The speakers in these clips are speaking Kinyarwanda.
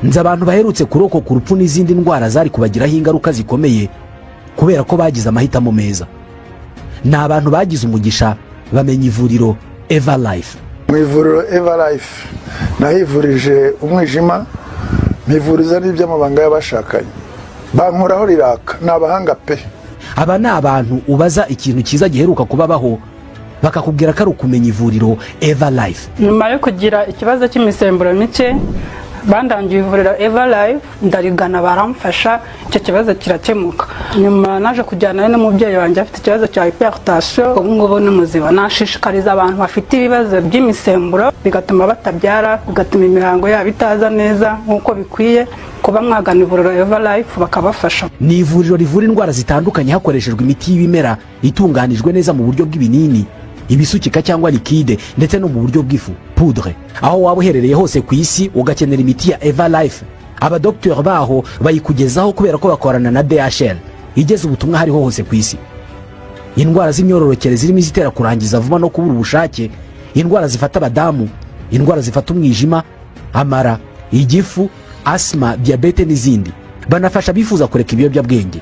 Nzi abantu baherutse kurokoka urupfu n'izindi ndwara zari kubagiraho ingaruka zikomeye kubera ko bagize amahitamo meza. Ni abantu bagize umugisha bamenya ivuriro Eva Life. Mu ivuriro Eva Life nahivurije umwijima, mpivuriza n'iby'amabanga y'abashakanye, bankoraho riraka, ni abahanga pe. Aba ni abantu ubaza ikintu cyiza giheruka kubabaho, bakakubwira ko ari ukumenya ivuriro Eva Life. Nyuma yo kugira ikibazo cy'imisemburo mike, bandangiye ivuriro Eva Life, ndarigana, baramfasha, icyo kibazo kirakemuka. Nyuma naje kujyana n'umubyeyi wanjye afite ikibazo cya hypertension, ubu ngubu ni muzima. Nashishikariza abantu bafite ibibazo by'imisemburo bigatuma batabyara, bigatuma imihango yabo itaza neza nk'uko bikwiye, kuba mwagana ivuriro Eva Life bakabafasha. Ni ivuriro rivura indwara zitandukanye hakoreshejwe imiti y'ibimera itunganijwe neza mu buryo bw'ibinini, ibisukika cyangwa liquide, ndetse no mu buryo bw'ifu, poudre. Aho waba uherereye hose ku isi ugakenera imiti ya Eva Life, abadogiteri baho bayikugezaho kubera ko bakorana na DHL igeza ubutumwa hariho hose ku isi. Indwara z'imyororokere zirimo izitera kurangiza vuba no kubura ubushake, indwara zifata abadamu, indwara zifata umwijima, amara, igifu, asima, diyabete n'izindi. Banafasha abifuza kureka ibiyobyabwenge.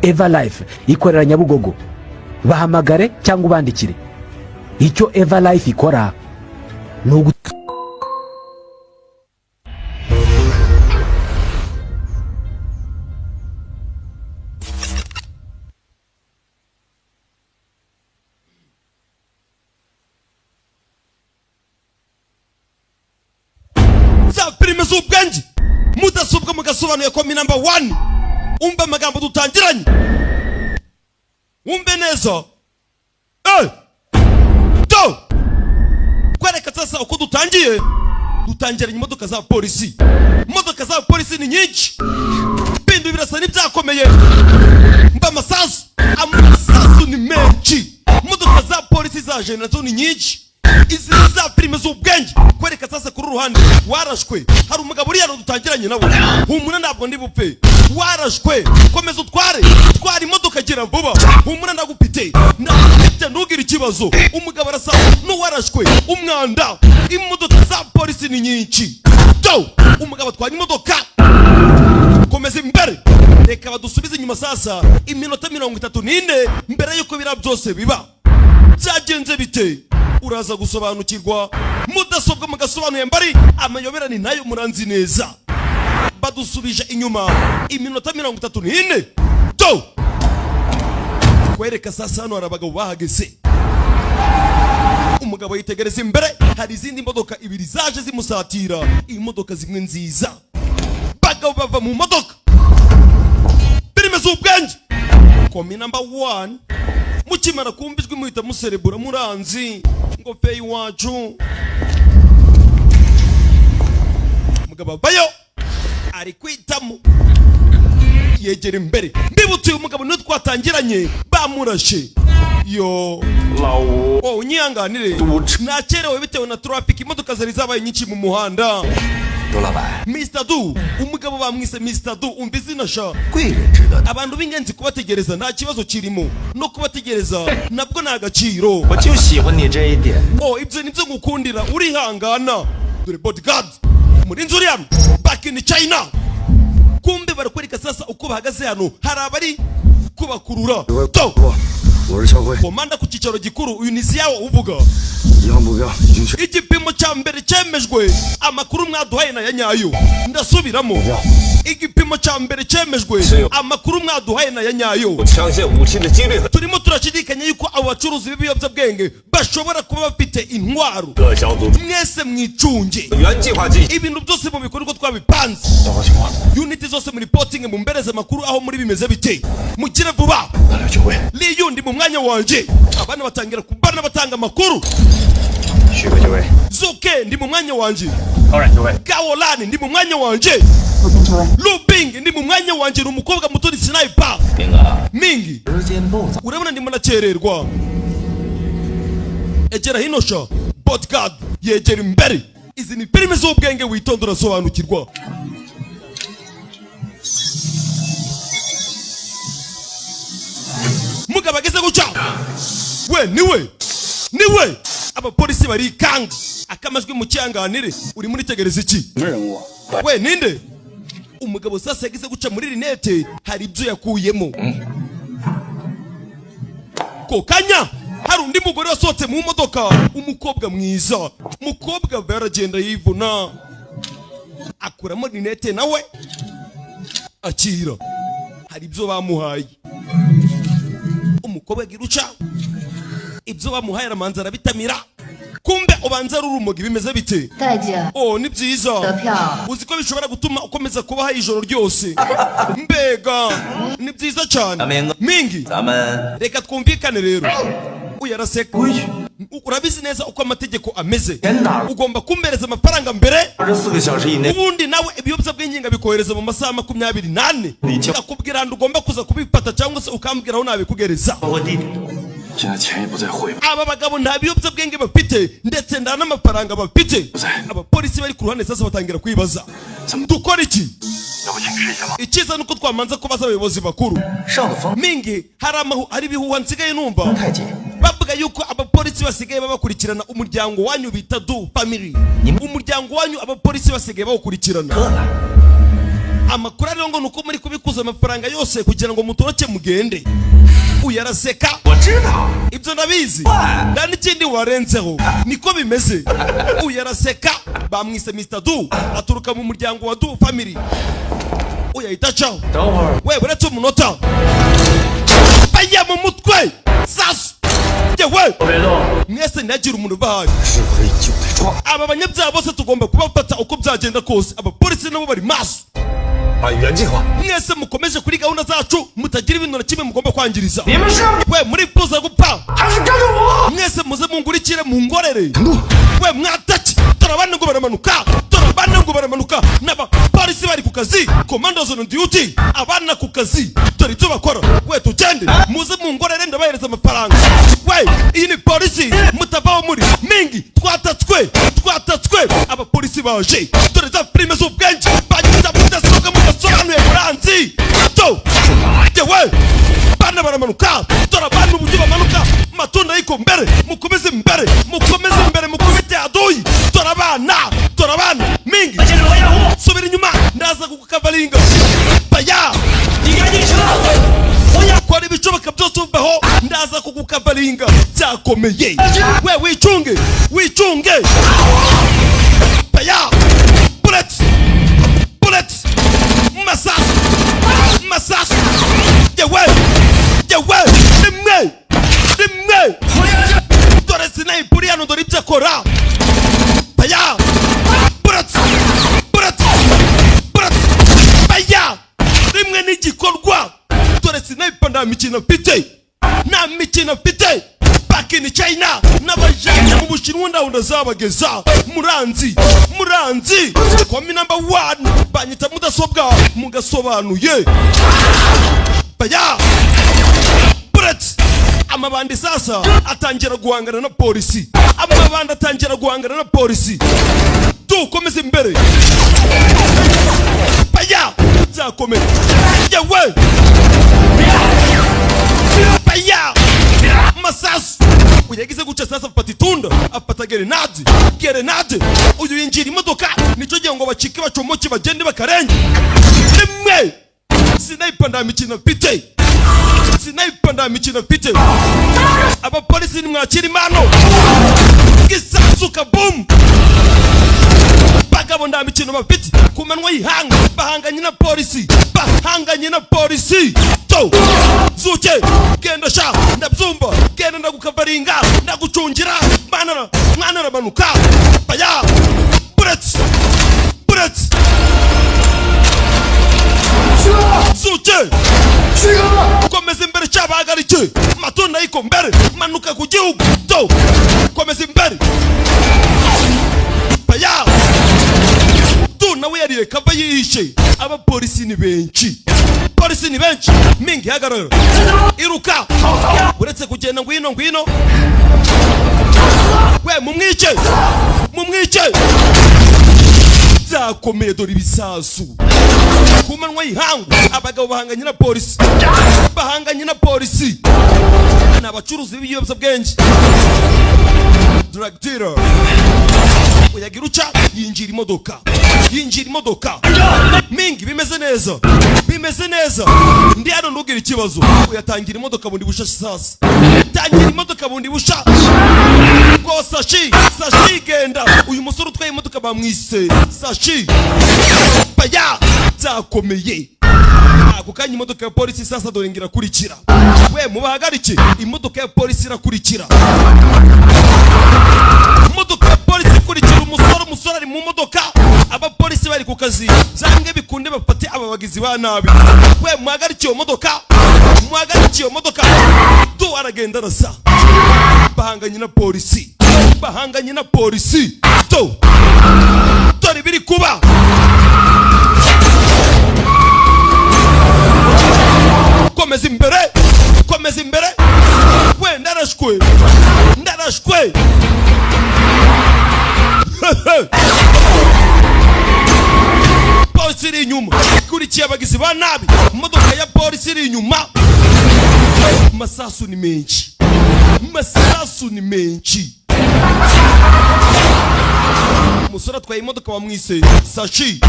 Eva Life ikorera Nyabugogo. Bahamagare cyangwa ubandikire. Icyo Eva Life ikora ni ugu Za filime z'ubwenge, mudasobwa mugasobanuye ko mi number one. Umva amagambo dutangiranye, wumve neza. To kwereka sasa uko dutangiye, dutangiranye imodoka za polisi. Imodoka za polisi ni nyinshi, bintu birasa n'ibyakomeye. Mba amasasu, amasasu ni menshi. Imodoka za polisi zaje nazo ni nyinshi. Izi ni za filime z'ubwenge. Kwereka sasa kuri ruhande warashwe, hari umugabo uri hano dutangiranye nawe. Humura, ntabwo ndi bupfe. Warashwe, komeza utware, twara imodoka, gira vuba. Humura, ndagupite, ndagupite, ntugire ikibazo. Umugabo arasa n'uwarashwe umwanda. Imodoka za polisi ni nyinshi do. Umugabo atwara imodoka, komeza imbere. Reka badusubize inyuma sasa iminota 34 mbere y'uko biriya byose biba. Byagenze bite? Uraza gusobanukirwa. Mudasobwa mugasobanuye mbari amayobera ni nayo muranzi neza. Badusubije inyuma iminota 34 do. Kwereka sasa hano hari abagabo bahageze. Umugabo yitegereza imbere, hari izindi modoka ibiri zaje zimusatira, imodoka zimwe nziza. Bagabo bava mu modoka. Filime z'ubwenge, komi number one. Mukimara kumva ijwi muhita muserebura, muranzi ngo feyi wacu. Umugabo avayo ari kwitamo, yegera imbere. Mbibutse, uyu mugabo niwe twatangiranye bamurashe yo. Oh, unyihanganire, nakerewe bitewe na traffic, imodoka zari zabaye nyinshi mu muhanda. 杜老板， Mr. Du, umugabo bamwise Mr. Du, umva izina sha. 贵人值得。 Abantu b'ingenzi kubategereza nta kibazo kirimo, no kubategereza nabwo ni agaciro. 我就喜欢你这一点。 Oh, ibyo nibyo ngukundira, urihangana. Dore bodyguard, umurinzi uri hano. Back in China, kumbe barakwereka sasa uko bahagaze hano, hari abari kubakurura to. 我是肖辉， Komanda ku cyicaro gikuru, uyu ni Ziyawo uvuga. 一号目标已经确 Igipimo cya mbere cyemejwe, amakuru mwaduhaye na ya nyayo. Ndasubiramo, igipimo cya mbere cyemejwe, amakuru mwaduhaye na ya nyayo. 枪械武器的几率很。 Turimo turashidikanya yuko abo bacuruzi b'ibiyobyabwenge bashobora kuba bafite intwaro. 各小组 Mwese mwicunge. 原计划进行。 Ibintu byose mubikora uko twabipanze. 报告情况， Unit zose muri reporting, mumbereze amakuru aho muri bimeze bite, mugire vuba. 大刘就位， Liyu, ndi mu mwanya wanje. Abana batangira kubana batanga amakuru. 徐克就位， Zuke, ndi mu mwanya wanje. 高冉就位， Gawolani, ndi mu mwanya wanje. Lubing, ndi mu mwanya wanje. Ni umukobwa muto, ni sniper. 明哥， Mingi, 时间不早， urabona ndimo nakererwa. Egera hino sha. Bodyguard yegera imbere. Izi ni filime z'ubwenge, witonda urasobanukirwa. Mugabo ageze guca, we niwe, niwe. Abapolisi barikanga. Akamajwi mu cyanganire, urimo uritegereza iki? 什么人物？ We, ninde umugabo sasa yagize guca muri rinete, hari ibyo yakuyemo. Ko kanya hari undi mugore wasohotse mu modoka, umukobwa mwiza. Umukobwa yaragenda yivuna, akuramo rinete, nawe akira, hari ibyo bamuhaye. Umukobwa agira uca ibyo bamuhaye, aramanza arabitamira, kumbe ubanza ari urumogi. Bimeze bite? 大姐， Oh, ni byiza. 得票。 Uzi ko bishobora gutuma ukomeza kubaho ijoro ryose? Mbega ni byiza cyane. Amen. Mingi. 咱们 Reka twumvikane rero. Uyu araseka. Urabizi neza uko amategeko ameze, ugomba kumpereza amafaranga mbere. 24个小时以内 Ubundi nawe ibiyobyabwenge bikohereza mu masaha 24, akubwira ahantu ugomba kuza kubifata cyangwa se ukambwira aho nabikugereza. 包括地点。现在钱也不在乎。 Aba bagabo nta biyobyabwenge bafite, ndetse nta n'amafaranga bafite. Abapolisi bari ku ruhande sasa batangira kwibaza: dukora iki? 要不请示一下吗？ Icyiza nuko twamanza kubaza abayobozi bakuru. 上的方 Mingi, hari ibihuha nsigaye numva, 太监， bavuga yuko abapolisi basigaye babakurikirana, umuryango wanyu bita Du Family. Umuryango wanyu abapolisi basigaye bawukurikirana. 喝了。 Amakuru ariho ngo ni uko muri kubikuza amafaranga yose kugira ngo mutoroke mugende. Uyu araseka. 我知道， Ibyo ndabizi, nta n'ikindi warenzeho, niko bimeze. Uyu araseka. Bamwise Mr Du, aturuka mu muryango wa Du Family. Uyu ahita acaho. 等会儿 We, uretse umunota, bajya mu mutwe sasu yewe. 别动， Mwese ntihagire umuntu ubahaye. 是非就得抓。 Aba banyabyaha bose tugomba kubafata uko byagenda kose. Abapolisi nabo bari maso. 按原计划。 Mwese mukomeje kuri gahunda zacu, mutagira ibintu na kimwe mugomba kwangiriza. 你们是 We, murifuza gupfa 还是跟着我？ Mwese muze mungurikire, mungorere. We, mwataki! Dore abandi ngo baramanuka, dore abandi ngo baramanuka. N'abapolisi bari ku kazi, commandos on duty, abana ku kazi, dore ibyo bakora. We, tugende, muze mungorere, ndabahereza amafaranga. We, iyi ni polisi, mutavaho muri mingi. Twatatswe, twatatswe, abapolisi baje. Dore za filime z'ubwenge, bagize mudasobwa, mudasobanuye, muranzi to. Yewe, bana baramanuka, dore abana uburyo bamanuka. Matunda yiko mbere, mukomeze mbere, mukomeze mbere, mukubite aduyi. Dore abana, dore abana. Mingi, subira inyuma, ndaza kukukavaringa. Baya, kora ibishoboka byose uvaho, ndaza kukukavaringa. Byakomeye. We, wicunge, wicunge. Baya, bullet, bullet, masasu, masasu. Yewe, yewe, rimwe, rimwe. Dore sniper uri hano, dore ibyo akora. Baya, bullet, bullet, bullet. Baya, rimwe n'igikorwa. Dore sniper, nta mikino mfite, nta mikino mfite. Back in China, n'abajanye mu Bushinwa, ndaho ndazabageza. Muranzi, muranzi komi number one, banyita mudasobwa, mugasobanuye. Baya, bullet. Amabandi sasa atangira guhangana na polisi, amabandi atangira guhangana na polisi. Dukomeze imbere. Baya, byakomeye. Yewe, baya, masasu. Uyu yagize guca sasa, afata itunda, afata gerenade, gerenade. Uyu yinjira imodoka, nicyo gihe ngo bacike, bacomoke, bagende bakarenge. Rimwe, sniper, nta mikino mfite, sniper, nta mikino mfite. Abapolisi nimwakira impano, gisasu, kaboom. Bagabo nta mikino bafite. Ku manwa y'ihanga bahanganye na polisi, bahanganye na polisi to. Zuke, genda sha, ndabyumva, genda, ndagukavaringa, ndagucungira. Mwana, mwana aramanuka. Baya, bullet, bullet. Zuke, komeza imbere, cyabahagarike. Matunda yiko mbere, manuka ku gihugu to, komeza imbere. Baya, tu nawe yariye kava yihishe. Abapolisi ni benshi, polisi ni benshi. Mingi, hagarara, iruka, uretse kugenda. Ngwino, ngwino. We, mumwice, mumwice. Byakomeye. Dore ibisasu ku manwa y'ihangu. Abagabo bahanganye na polisi, bahanganye na polisi. Ni abacuruzi b'ibiyobyabwenge, drug dealer. Uyagira uca yinjira imodoka, yinjira imodoka. Mingi, bimeze neza, bimeze neza, ndi hano, ntugire ikibazo. Uyatangira imodoka bundi busha. Sasa tangira imodoka bundi busha ngo Sashi, Sashi, genda. Uyu musore utwaye imodoka bamwise Sashi. Baya byakomeye. Ako kanya imodoka ya polisi sasa dore ngo irakurikira. We, mubahagarike! Imodoka ya polisi irakurikira, imodoka ya polisi ikurikira umusore. Umusore ari mu modoka, abapolisi bari ku kazi, byange bikunde bafate aba bagizi ba nabi. We, muhagarike iyo modoka, muhagarike iyo modoka! Du aragenda arasa, bahanganye na polisi, bahanganye na polisi. Do dore ibiri kuba. Komeza imbere, komeza imbere. We, ndarashwe, ndarashwe! Polisi iri inyuma ikurikiye abagizi ba nabi. Imodoka ya polisi iri inyuma, masasu ni menshi, masasu ni menshi. Umusore atwaye imodoka bamwise Sashi.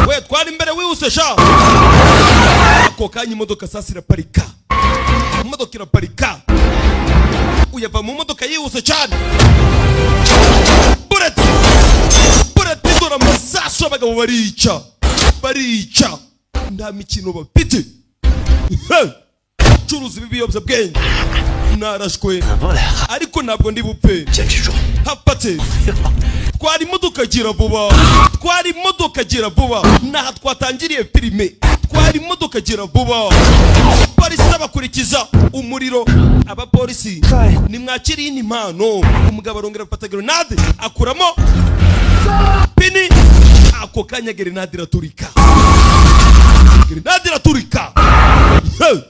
We, twara imbere wihuse sha. Ako kanya imodoka sasa iraparika, imodoka iraparika. Uyava mu modoka yihuse cyane. Bureti, bureti! Dore amasasu! Abagabo barica, barica, nta mikino bafite. Hey! Curuza ibi biyobyabwenge. Narashwe ariko ntabwo ndi bupfe. 坚持住！ Hapate, twara imodoka, gira vuba, twara imodoka, gira vuba. Naha twatangiriye filime. Twara imodoka, gira vuba. Polisi abakurikiza umuriro. Abapolisi, nimwakiriye iyi impano. Umugabo arongera afata grenade, akuramo pini. Ako kanya grenade iraturika, grenade iraturika. Hey!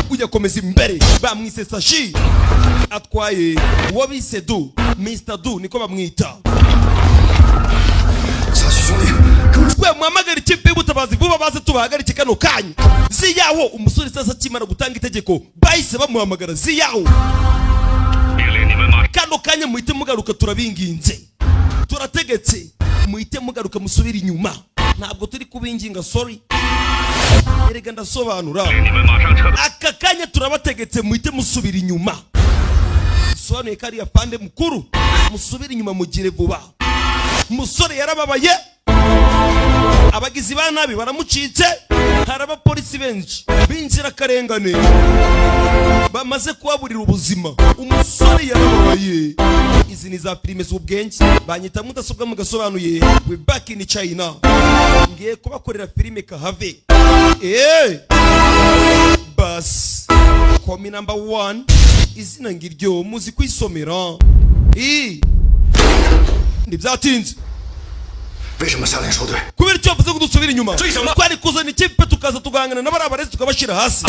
Ujya komeza imbere. Bamwise Sashi, atwaye uwo bise Du, Mr Du niko bamwita. 小许兄弟，给我 We, muhamagare ikipe y'ubutabazi vuba, baze tubahagarike kano kanya. Ziyawo, umusore sasa akimara gutanga itegeko bahise bamuhamagara. Ziyawo, 命令你们马 kano kanya muhite mugaruka, turabinginze, turategetse, muhite mugaruka, musubire inyuma. Ntabwo turi kubinginga, sorry, erega ndasobanura. 令你们马上撤。 Aka kanya turabategetse, muhite musubira inyuma. Bisobanuye ko ariya pande mukuru, musubire inyuma, mugire vuba. Umusore yarababaye, abagizi ba nabi baramucitse. Hari abapolisi benshi b'inzirakarengane bamaze kuhaburira ubuzima. Umusore yarababaye. Izi ni za filime z'ubwenge, banyita mudasobwa mugasobanuye. We back in China, ngiye kubakorera filime kahave. Eh, basi komi number one, izina ngiryo muzi kwisomera. I ntibyatinze. 为什么下令收队？ Kubera icyo bavuze ngo dusubire inyuma, twari kuzana ikipe tukaza tugahangana n'abari abarezi tukabashyira hasi.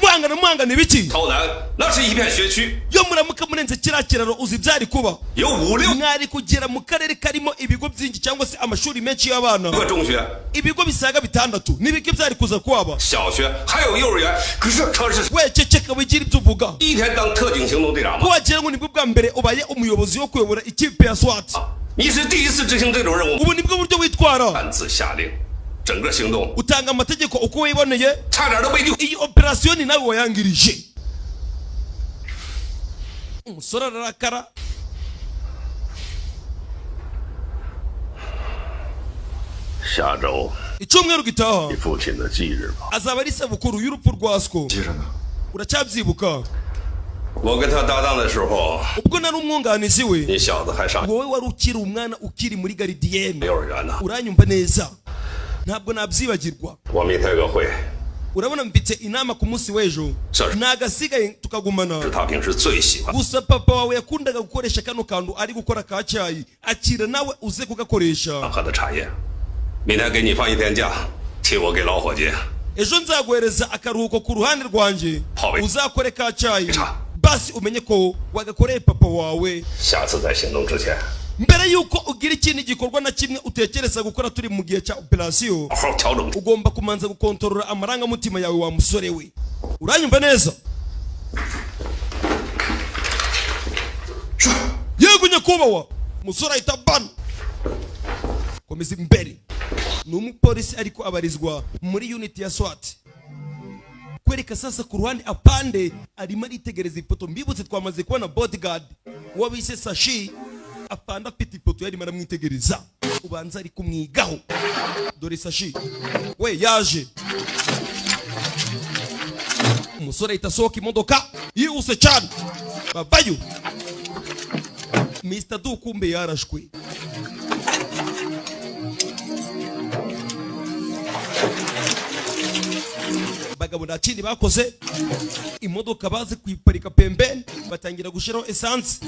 Muhangana, muhangana ibiki? 朝南那是一片学区， Iyo muramuka murenze kiriya kiraro, uzi byari kuba? 有五六 Mwari kugera mu karere karimo ibigo byinshi cyangwa se amashuri menshi y'abana, 个中学、 ibigo bisaga bitandatu n'ibigo byari kuza kuhaba. 小学，还有幼儿园。可是他是 We, ceceka, wigira ibyo uvuga. 第一天当特警行动队长 Ko 吗？ wagira ngo nibwo bwa mbere ubaye umuyobozi wo kuyobora ikipe ya SWAT. 你是第一次执行这种任务， Ubu nibwo buryo witwara? 擅自下令，整个行动 Utanga amategeko uko wiboneye. 差点都被你 Iyi operasiyo ni nawe wayangirije. Umusore ararakara. 下周 Icyumweru gitaha 你父亲的忌日吧。 azaba ari isabukuru y'urupfu rwa Sko. 记着呢。 Uracyabyibuka? 我跟他搭档的时候， Ubwo nari umwunganizi we, 你小子还上 wowe wari ukiri umwana, ukiri muri garidiyene. 幼儿园呢。 Uranyumva neza? Ntabwo nabyibagirwa. 我明天有个会， Urabona mfite inama ku munsi w'ejo. Sorry. Nagasigaye tukagumana. 是他平时最喜欢。 Gusa papa wawe yakundaga gukoresha kano kantu ari gukora ka cyayi. Akira nawe uze kugakoresha. 喝的茶叶，明天给你放一天假，替我给老伙计 Ejo nzaguhereza akaruhuko ku ruhande rwanjye, Pawe. uzakore ka cyayi. Cha. Basi umenye ko wagakoreye papa wawe. 下次在行动之前， Mbere y'uko ugira ikindi gikorwa na kimwe utekereza gukora turi mu gihe cya operasiyo, 好好调整。 ugomba kumanza gukontorora amarangamutima yawe, wa musore we. Uranyumva neza? Yego nyakubahwa. Umusore ahita bana komeza imbere. Ni umupolisi ariko abarizwa muri unit ya SWAT. Kwereka sasa ku ruhande, apande arimo aritegereza ifoto. Mbibutse, twamaze kubona bodyguard uwo bise Sashi. Afande afite ifoto, yarimo aramwitegereza, ubanza ari kumwigaho. Dore Sashi we yaje. Umusore ahita asohoka imodoka yihuse cyane, bavayo. Mr Du kumbe yarashwe. Bagabo nta kindi bakoze, imodoka bazi kuyiparika pembeni, batangira gushyiraho essence.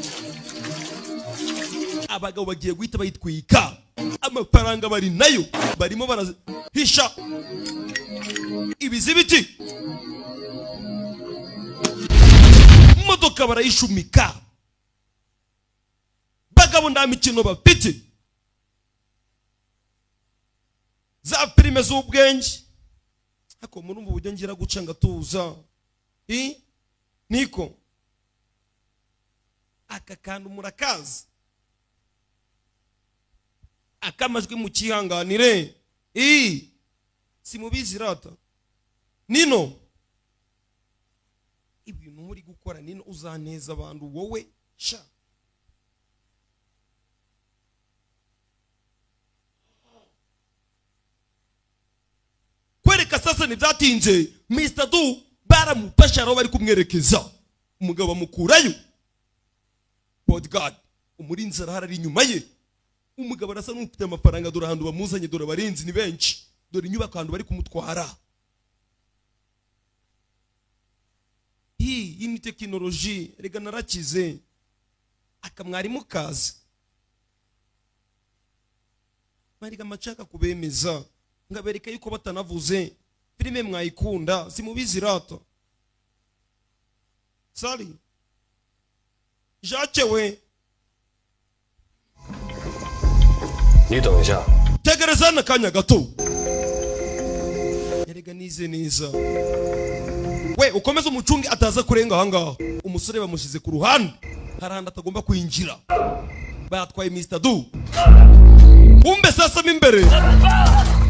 Abagabo bagiye guhita bayitwika. Amafaranga bari nayo, barimo barahisha ibizibiti, imodoka barayishumika. Bagabo nta mikino bafite. Za filime z'ubwenge, ariko murumva uburyo ngira guca ngatuza. I niko aka kantu murakazi, akamajwi mukihanganire. I simubizi rata nino ibintu muri gukora nino uzaneza abantu wowe sha. Kwereka sasa ntibyatinze, Mr Du baramufasha aho bari kumwerekeza, umugabo bamukurayo. Bodyguard, umurinzi, arahari ari inyuma ye. Umugabo arasa n'ufite amafaranga. Dore ahantu bamuzanye, dore abarinzi ni benshi, dore inyubako ahantu bari kumutwara. Iyi ni tekinoloji rega, narakize. Akamwarimu kazi mariga amacaka kubemeza, ngabereka yuko batanavuze filime mwayikunda. Simubizi rata sali Jacques we. 你等一下， Tegereza n'akanya gato. Erega nize neza we, ukomeze umucunge ataza kurenga ahangaha. Umusore bamushyize ku ruhande, hari ahantu atagomba kwinjira. Batwaye Mr Du. Kumbe sasa mo imbere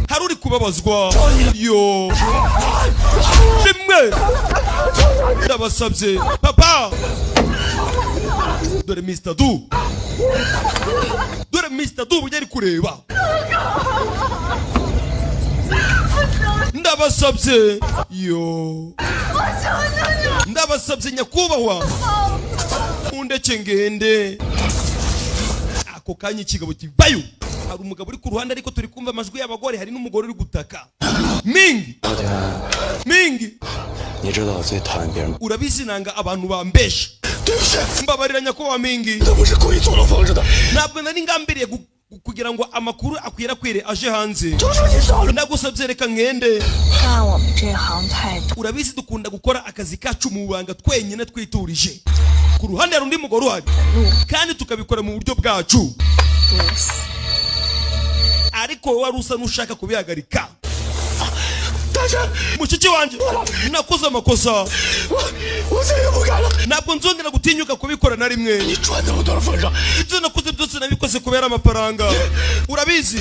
hari uri kubabazwa. Yo, rimwe, ndabasabye papa. Dore Mr Du, dore Mr Du uburyo ari kureba. Ndabasabye, yo, ndabasabye nyakubahwa, mundeke ngende. Ako kanya ikigabo kivayo. Hari umugabo uri ku ruhande, ariko turi kumva amajwi y'abagore, hari n'umugore uri gutaka mingi mingi. 你知道我最讨厌别人 Urabizi nanga abantu bambesha. Mbabarira nyakubahwa Mingi. 他不是故意纵容方式的， Ntabwo nari ngambiriye kugira ngo amakuru akwirakwire aje hanze. 求求你饶了！ Ndagusabye, reka ngende. 干我们这行太多， Urabizi dukunda gukora akazi kacu mu banga, twenyine twiturije. Ku ruhande hari undi mugore uhari, kandi tukabikora mu buryo bwacu. 毒死。 Ariko wowe wari usa n'ushaka kubihagarika. 大神， Mushiki wanjye, nakoze amakosa. 我我再也不敢了。 Ntabwo nzongera gutinyuka kubikora na rimwe. 你赚那么多的份上， Ibyo nakoze byose nabikoze kubera amafaranga, urabizi.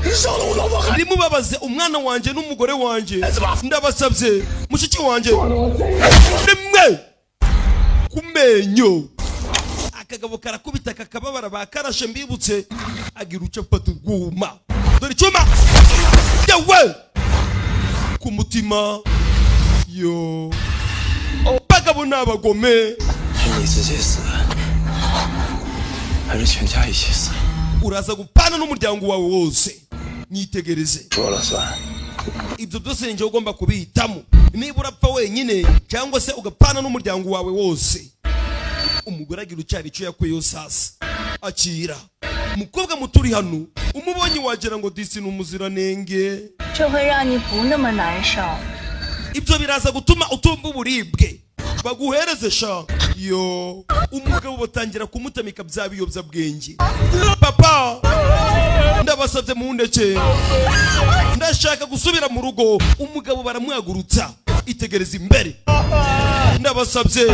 饶了我老婆孩子。 Ntimubabaze umwana wanjye n'umugore wanjye, ndabasabye mushiki wanjye. Rimwe ku menyo, akagabo karakubita kakababara, bakarashe. Mbibutse, agira uco afata urwuma. Dore icyuma yewe ku mutima. Yo, bagabo ni abagome. 是你自己死，还是全家一起死？ Uraza gupana n'umuryango wawe wose, nyitegereze. 说了算。 Ibyo byose ni njyewe ugomba kubihitamo, niba urapfa wenyine cyangwa se ugapfana n'umuryango wawe wose. Umugore agira ucyari icyo yakuyeho. Sasa akira umukobwa muto uri hano, umubonye wagira ngo disi ni umuziranenge. 这会让你不那么难受。 Ibyo biraza gutuma utumva uburibwe. Baguhereze sha. Yo, umugabo batangira kumutamika bya biyobyabwenge. Papa, ndabasabye mundeke, ndashaka gusubira mu rugo. Umugabo baramuhagurutsa. Itegereza imbere, ndabasabye.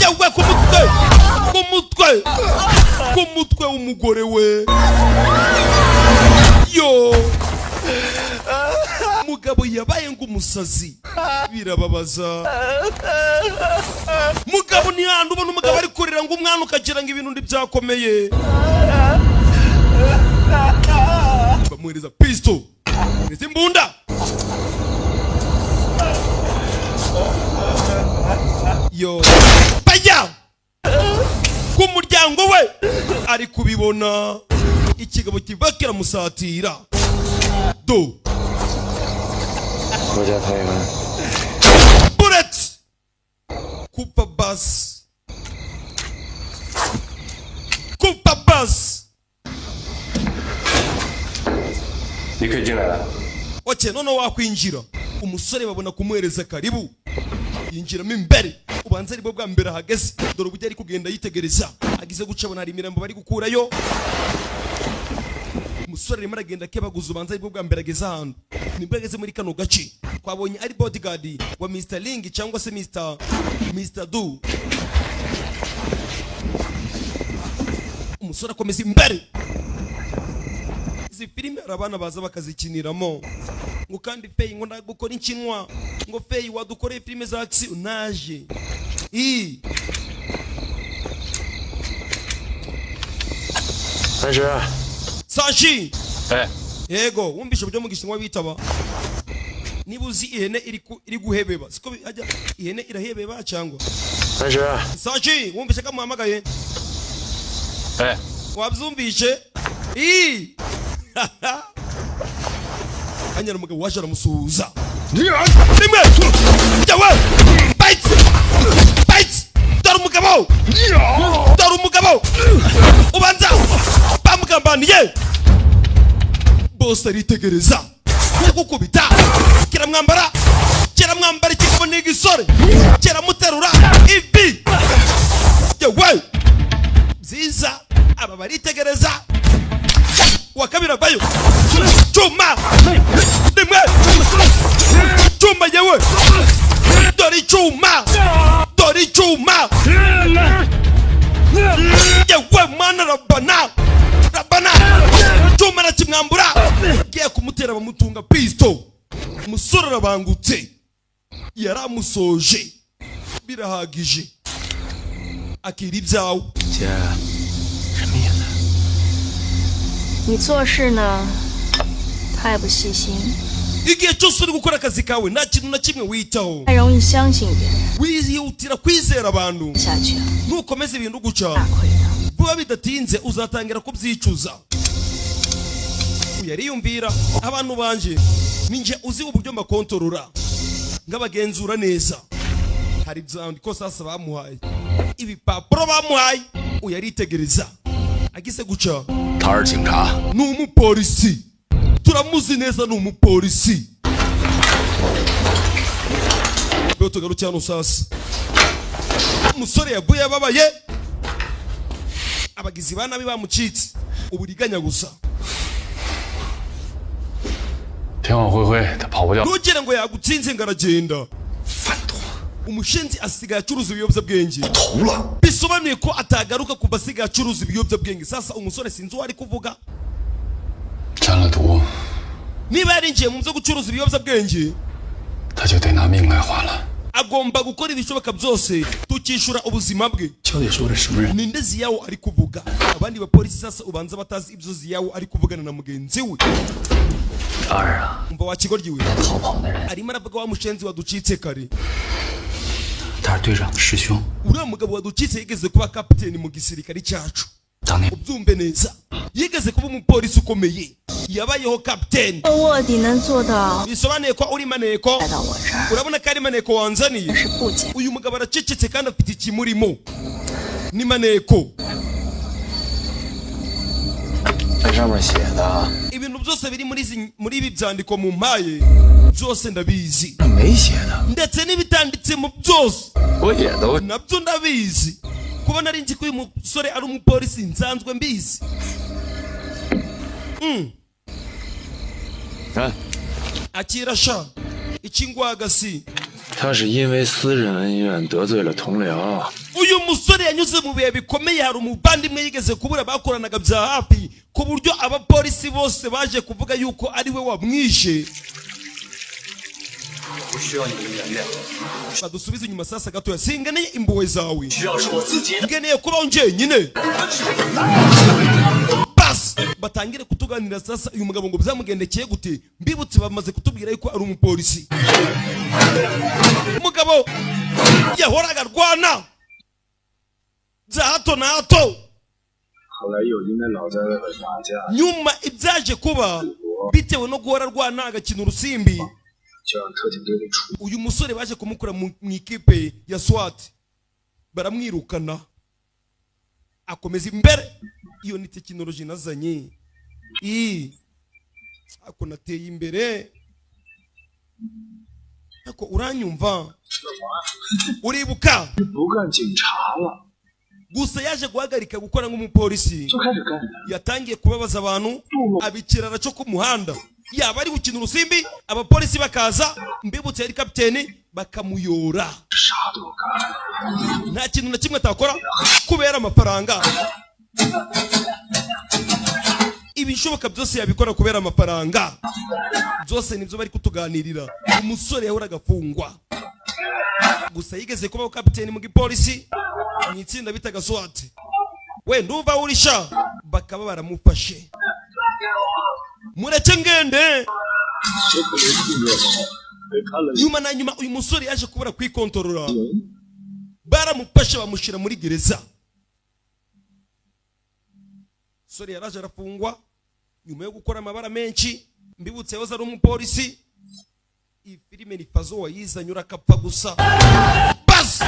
Yawe ku mutwe, ku mutwe, ku mutwe w'umugore we. Yo, mugabo yabaye ng'umusazi, birababaza. Mugabo ni handi ubona umugabo ari kurira ngo umwana, ukagira ngo ibintu ntibyakomeye. Bamuhereza pisto, bamuhereza imbunda. Yo, bajya ku muryango we, ari kubibona ikigabo kiva kiramusatira do. 国家朋友们， Bullet kupa basi, kupa basi. 你可以进来了。 Oke, noneho wakwinjira. Umusore babona kumuhereza karibu, yinjiramo imbere. Ubanza aribwo bwa mbere ahageze. Dore uburyo ari kugenda yitegereza. Agize guca abona hari imirambo bari gukurayo. Umusore arimo aragenda akebaguza, ubanza aribwo bwa mbere ageze ahantu. Nibwo ageze muri kano gace. Twabonye ari bodyguard wa Mr Ling cyangwa se Mr Du. Umusore akomeza imbere. Izi filime hari abana baza bakazikiniramo ngo kandi feyi ngo ndagukora inshinwa, ngo feyi wadukoreye filime za action naje i. 三十， Sashi. 哎， Yego, wumvishe uburyo mu gishinwa bitaba. Niba uzi ihene iri guhebeba, siko ajya ihene irahebeba cyangwa? 三十， Sashi, wumvishe ko amuhamagaye? 哎， Wabyumvishe i. Kanyara umugabo waje aramusuhuza rimwe. Yawe bites bites. Dore umugabo, dore umugabo, ubanza bamugambaniye. Bose aritegereza kugukubita, kiramwambara, kiramwambara. Ikigabo ni igisore, kiramuterura ivi. Yewe, byiza, aba baritegereza. Wa kabiri avayo, cyuma rimwe, cyuma. Yewe, dore icyuma, dore icyuma. Yewe mwana, rabana rabana, cyuma arakimwambura, agiye kumutera, bamutunga pisto. Umusore arabangutse, yaramusoje, birahagije, akira ibyawe. 姐，什么意思？ 你做事呢，太不细心， Igihe cyose uri gukora akazi kawe nta kintu na kimwe witaho. 太容易相信别人， Wihutira kwizera abantu. 下去啊， Nukomeza ibintu guca 大亏的。 vuba bidatinze uzatangira kubyicuza. Uyu ariyumvira, abantu banje ninjye uzi uburyo mbakontorora, ngabagenzura neza. Hari ibyandiko sasa bamuhaye, ibipapuro bamuhaye. Uyu aritegereza, agize guca. 他是警察， Ni umupolisi, turamuzi neza, ni umupolisi. Rero tugaruke hano sasa. Umusore yaguye ababaye, abagizi ba nabi bamucitse, uburiganya gusa. 天网恢恢，他跑不掉。 Ntugire ngo yagutsinze ngo aragenda. Umushinzi asigaye acuruza ibiyobyabwenge, bisobanuye ko atagaruka kuva asigaye acuruza ibiyobyabwenge. Sasa umusore sinzi uwo ari kuvuga. 沾了毒， Niba yarinjiye mu byo gucuruza ibiyobyabwenge, 他就得拿命来还了。 agomba gukora ibishoboka byose tukishyura ubuzima bwe. 焦姐说的什么人？ Ninde Ziyawo ari kuvuga? Abandi bapolisi sasa ubanza batazi ibyo Ziyawo ari kuvugana na mugenzi we. 当然了， Umva wa kigoryi we, 逃跑的人， arimo aravuga wa mushenzi waducitse kare. 他是队长的师兄， Uriya mugabo waducitse yigeze kuba kapiteni mu gisirikare cyacu. 当年 Ubyumve neza, yigeze kuba umupolisi ukomeye, yabayeho kapiteni. 卧底能做到 Bisobanuye ko uri maneko. 来到我这儿， Urabona ko ari maneko wanzaniye. 是不简。 Uyu mugabo aracecetse kandi afite ikimurimo, ni maneko. 那上面写的， Ibintu byose biri muri ibi byandiko mu mpaye byose ndabizi. 没写的， Ndetse n'ibitanditse mu byose 我也都 nabyo ndabizi. Kuba nari nzi ko uyu musore ari umupolisi nsanzwe mbizi. 嗯， Akira sha, Ikingwagasi. 他是因为私人恩怨得罪了同僚， Uyu musore yanyuze mu bihe bikomeye. Hari umuvandimwe yigeze kubura bakoranaga bya hafi, ku buryo abapolisi bose baje kuvuga yuko ari we wamwishe. 不需要你的原谅。 Badusubize inyuma sasa gatoya. Singeneye impuhwe zawe, 需要是我自己的。 ngeneye kubaho njyenyine basi. Batangire kutuganira sasa uyu mugabo ngo byamugendekeye gute. Mbibutse, bamaze kutubwira yuko ari umupolisi. Umugabo yahoraga arwana bya hato na hato. 后来又因为老在外边打架， Nyuma ibyaje kuba bitewe no guhora arwana agakina urusimbi, 就让特警队给处。 uyu musore baje kumukura mu ikipe ya SWAT, baramwirukana, akomeza imbere. Iyo ni tekinoloji nazanye i ako nateye imbere. Ako uranyumva, uribuka? 不干警察了， Gusa yaje guhagarika gukora nk'umupolisi, 就开始干 yatangiye kubabaza abantu, aba ikirara cyo ku muhanda. Yaba ari gukina urusimbi, abapolisi bakaza, mbibutse yari kapiteni, bakamuyora. 啥都干。 Nta kintu na kimwe atakora kubera amafaranga. Ibishoboka byose yabikora kubera amafaranga. Byose nibyo bari kutuganirira. Umusore yahoraga afungwa, gusa yigeze kubaho kapiteni mu gipolisi mu itsinda bitaga SWAT. We ndumva urisha, bakaba baramufashe. Mureke ngende. 这可别听热闹，别看了 Nyuma na nyuma uyu musore yaje kubura kwikontorora, baramufashe bamushyira muri gereza. Musore yaraje arafungwa nyuma yo gukora amabara menshi. Mbibutse, yahoze ari umupolisi. Iyi filime ni Fazo wayizanye, urakapfa gusa basi.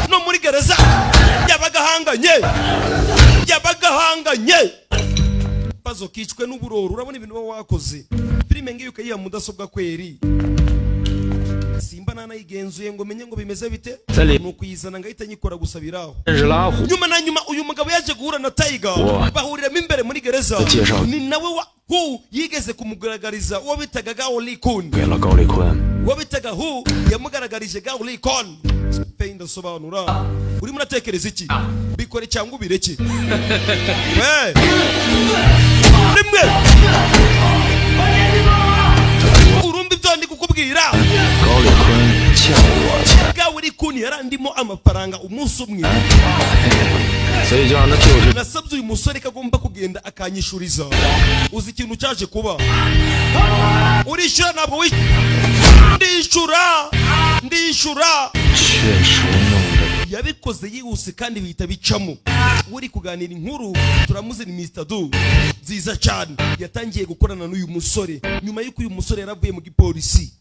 No muri gereza yabaga ahanganye, yabaga ahanganye. Fazo kicwe n'uburoro. Urabona ibintu uba wakoze, filime ngiyo ukayiha mudasobwa kweri, simba nanayigenzuye ngo menye ngo bimeze bite, ni ukuyizana ngahita nyikora gusa biraho. 认识拉虎， Nyuma na nyuma uyu mugabo yaje guhura na Tiger, Wow. bahuriramo imbere muri gereza. 介绍 Ni nawe wa Hu yigeze kumugaragariza uwo bitaga Gao Likun. 给了高丽坤。 Uwo bitaga Hu yamugaragarije Gao Likun. Pe ndasobanura, urimo uratekereza iki? Bikore cyangwa ubireke. We rimwe urumva ibyo ndi kukubwira? 高丽坤欠我钱， Gao Likun yarandimo amafaranga umunsi umwe, 所以就让他替我去。 nasabye uyu musore ko agomba kugenda akanyishuriza. Uzi ikintu cyaje kuba? Urishyura, ntabwo wishyura. Ndishyura, ndishyura. 确实弄得 Yabikoze yihuse kandi bihita bicamo. Uri kuganira inkuru turamuzi, ni Mr. Du nziza cyane. Yatangiye gukorana n'uyu musore nyuma y'uko uyu musore yaravuye mu gipolisi.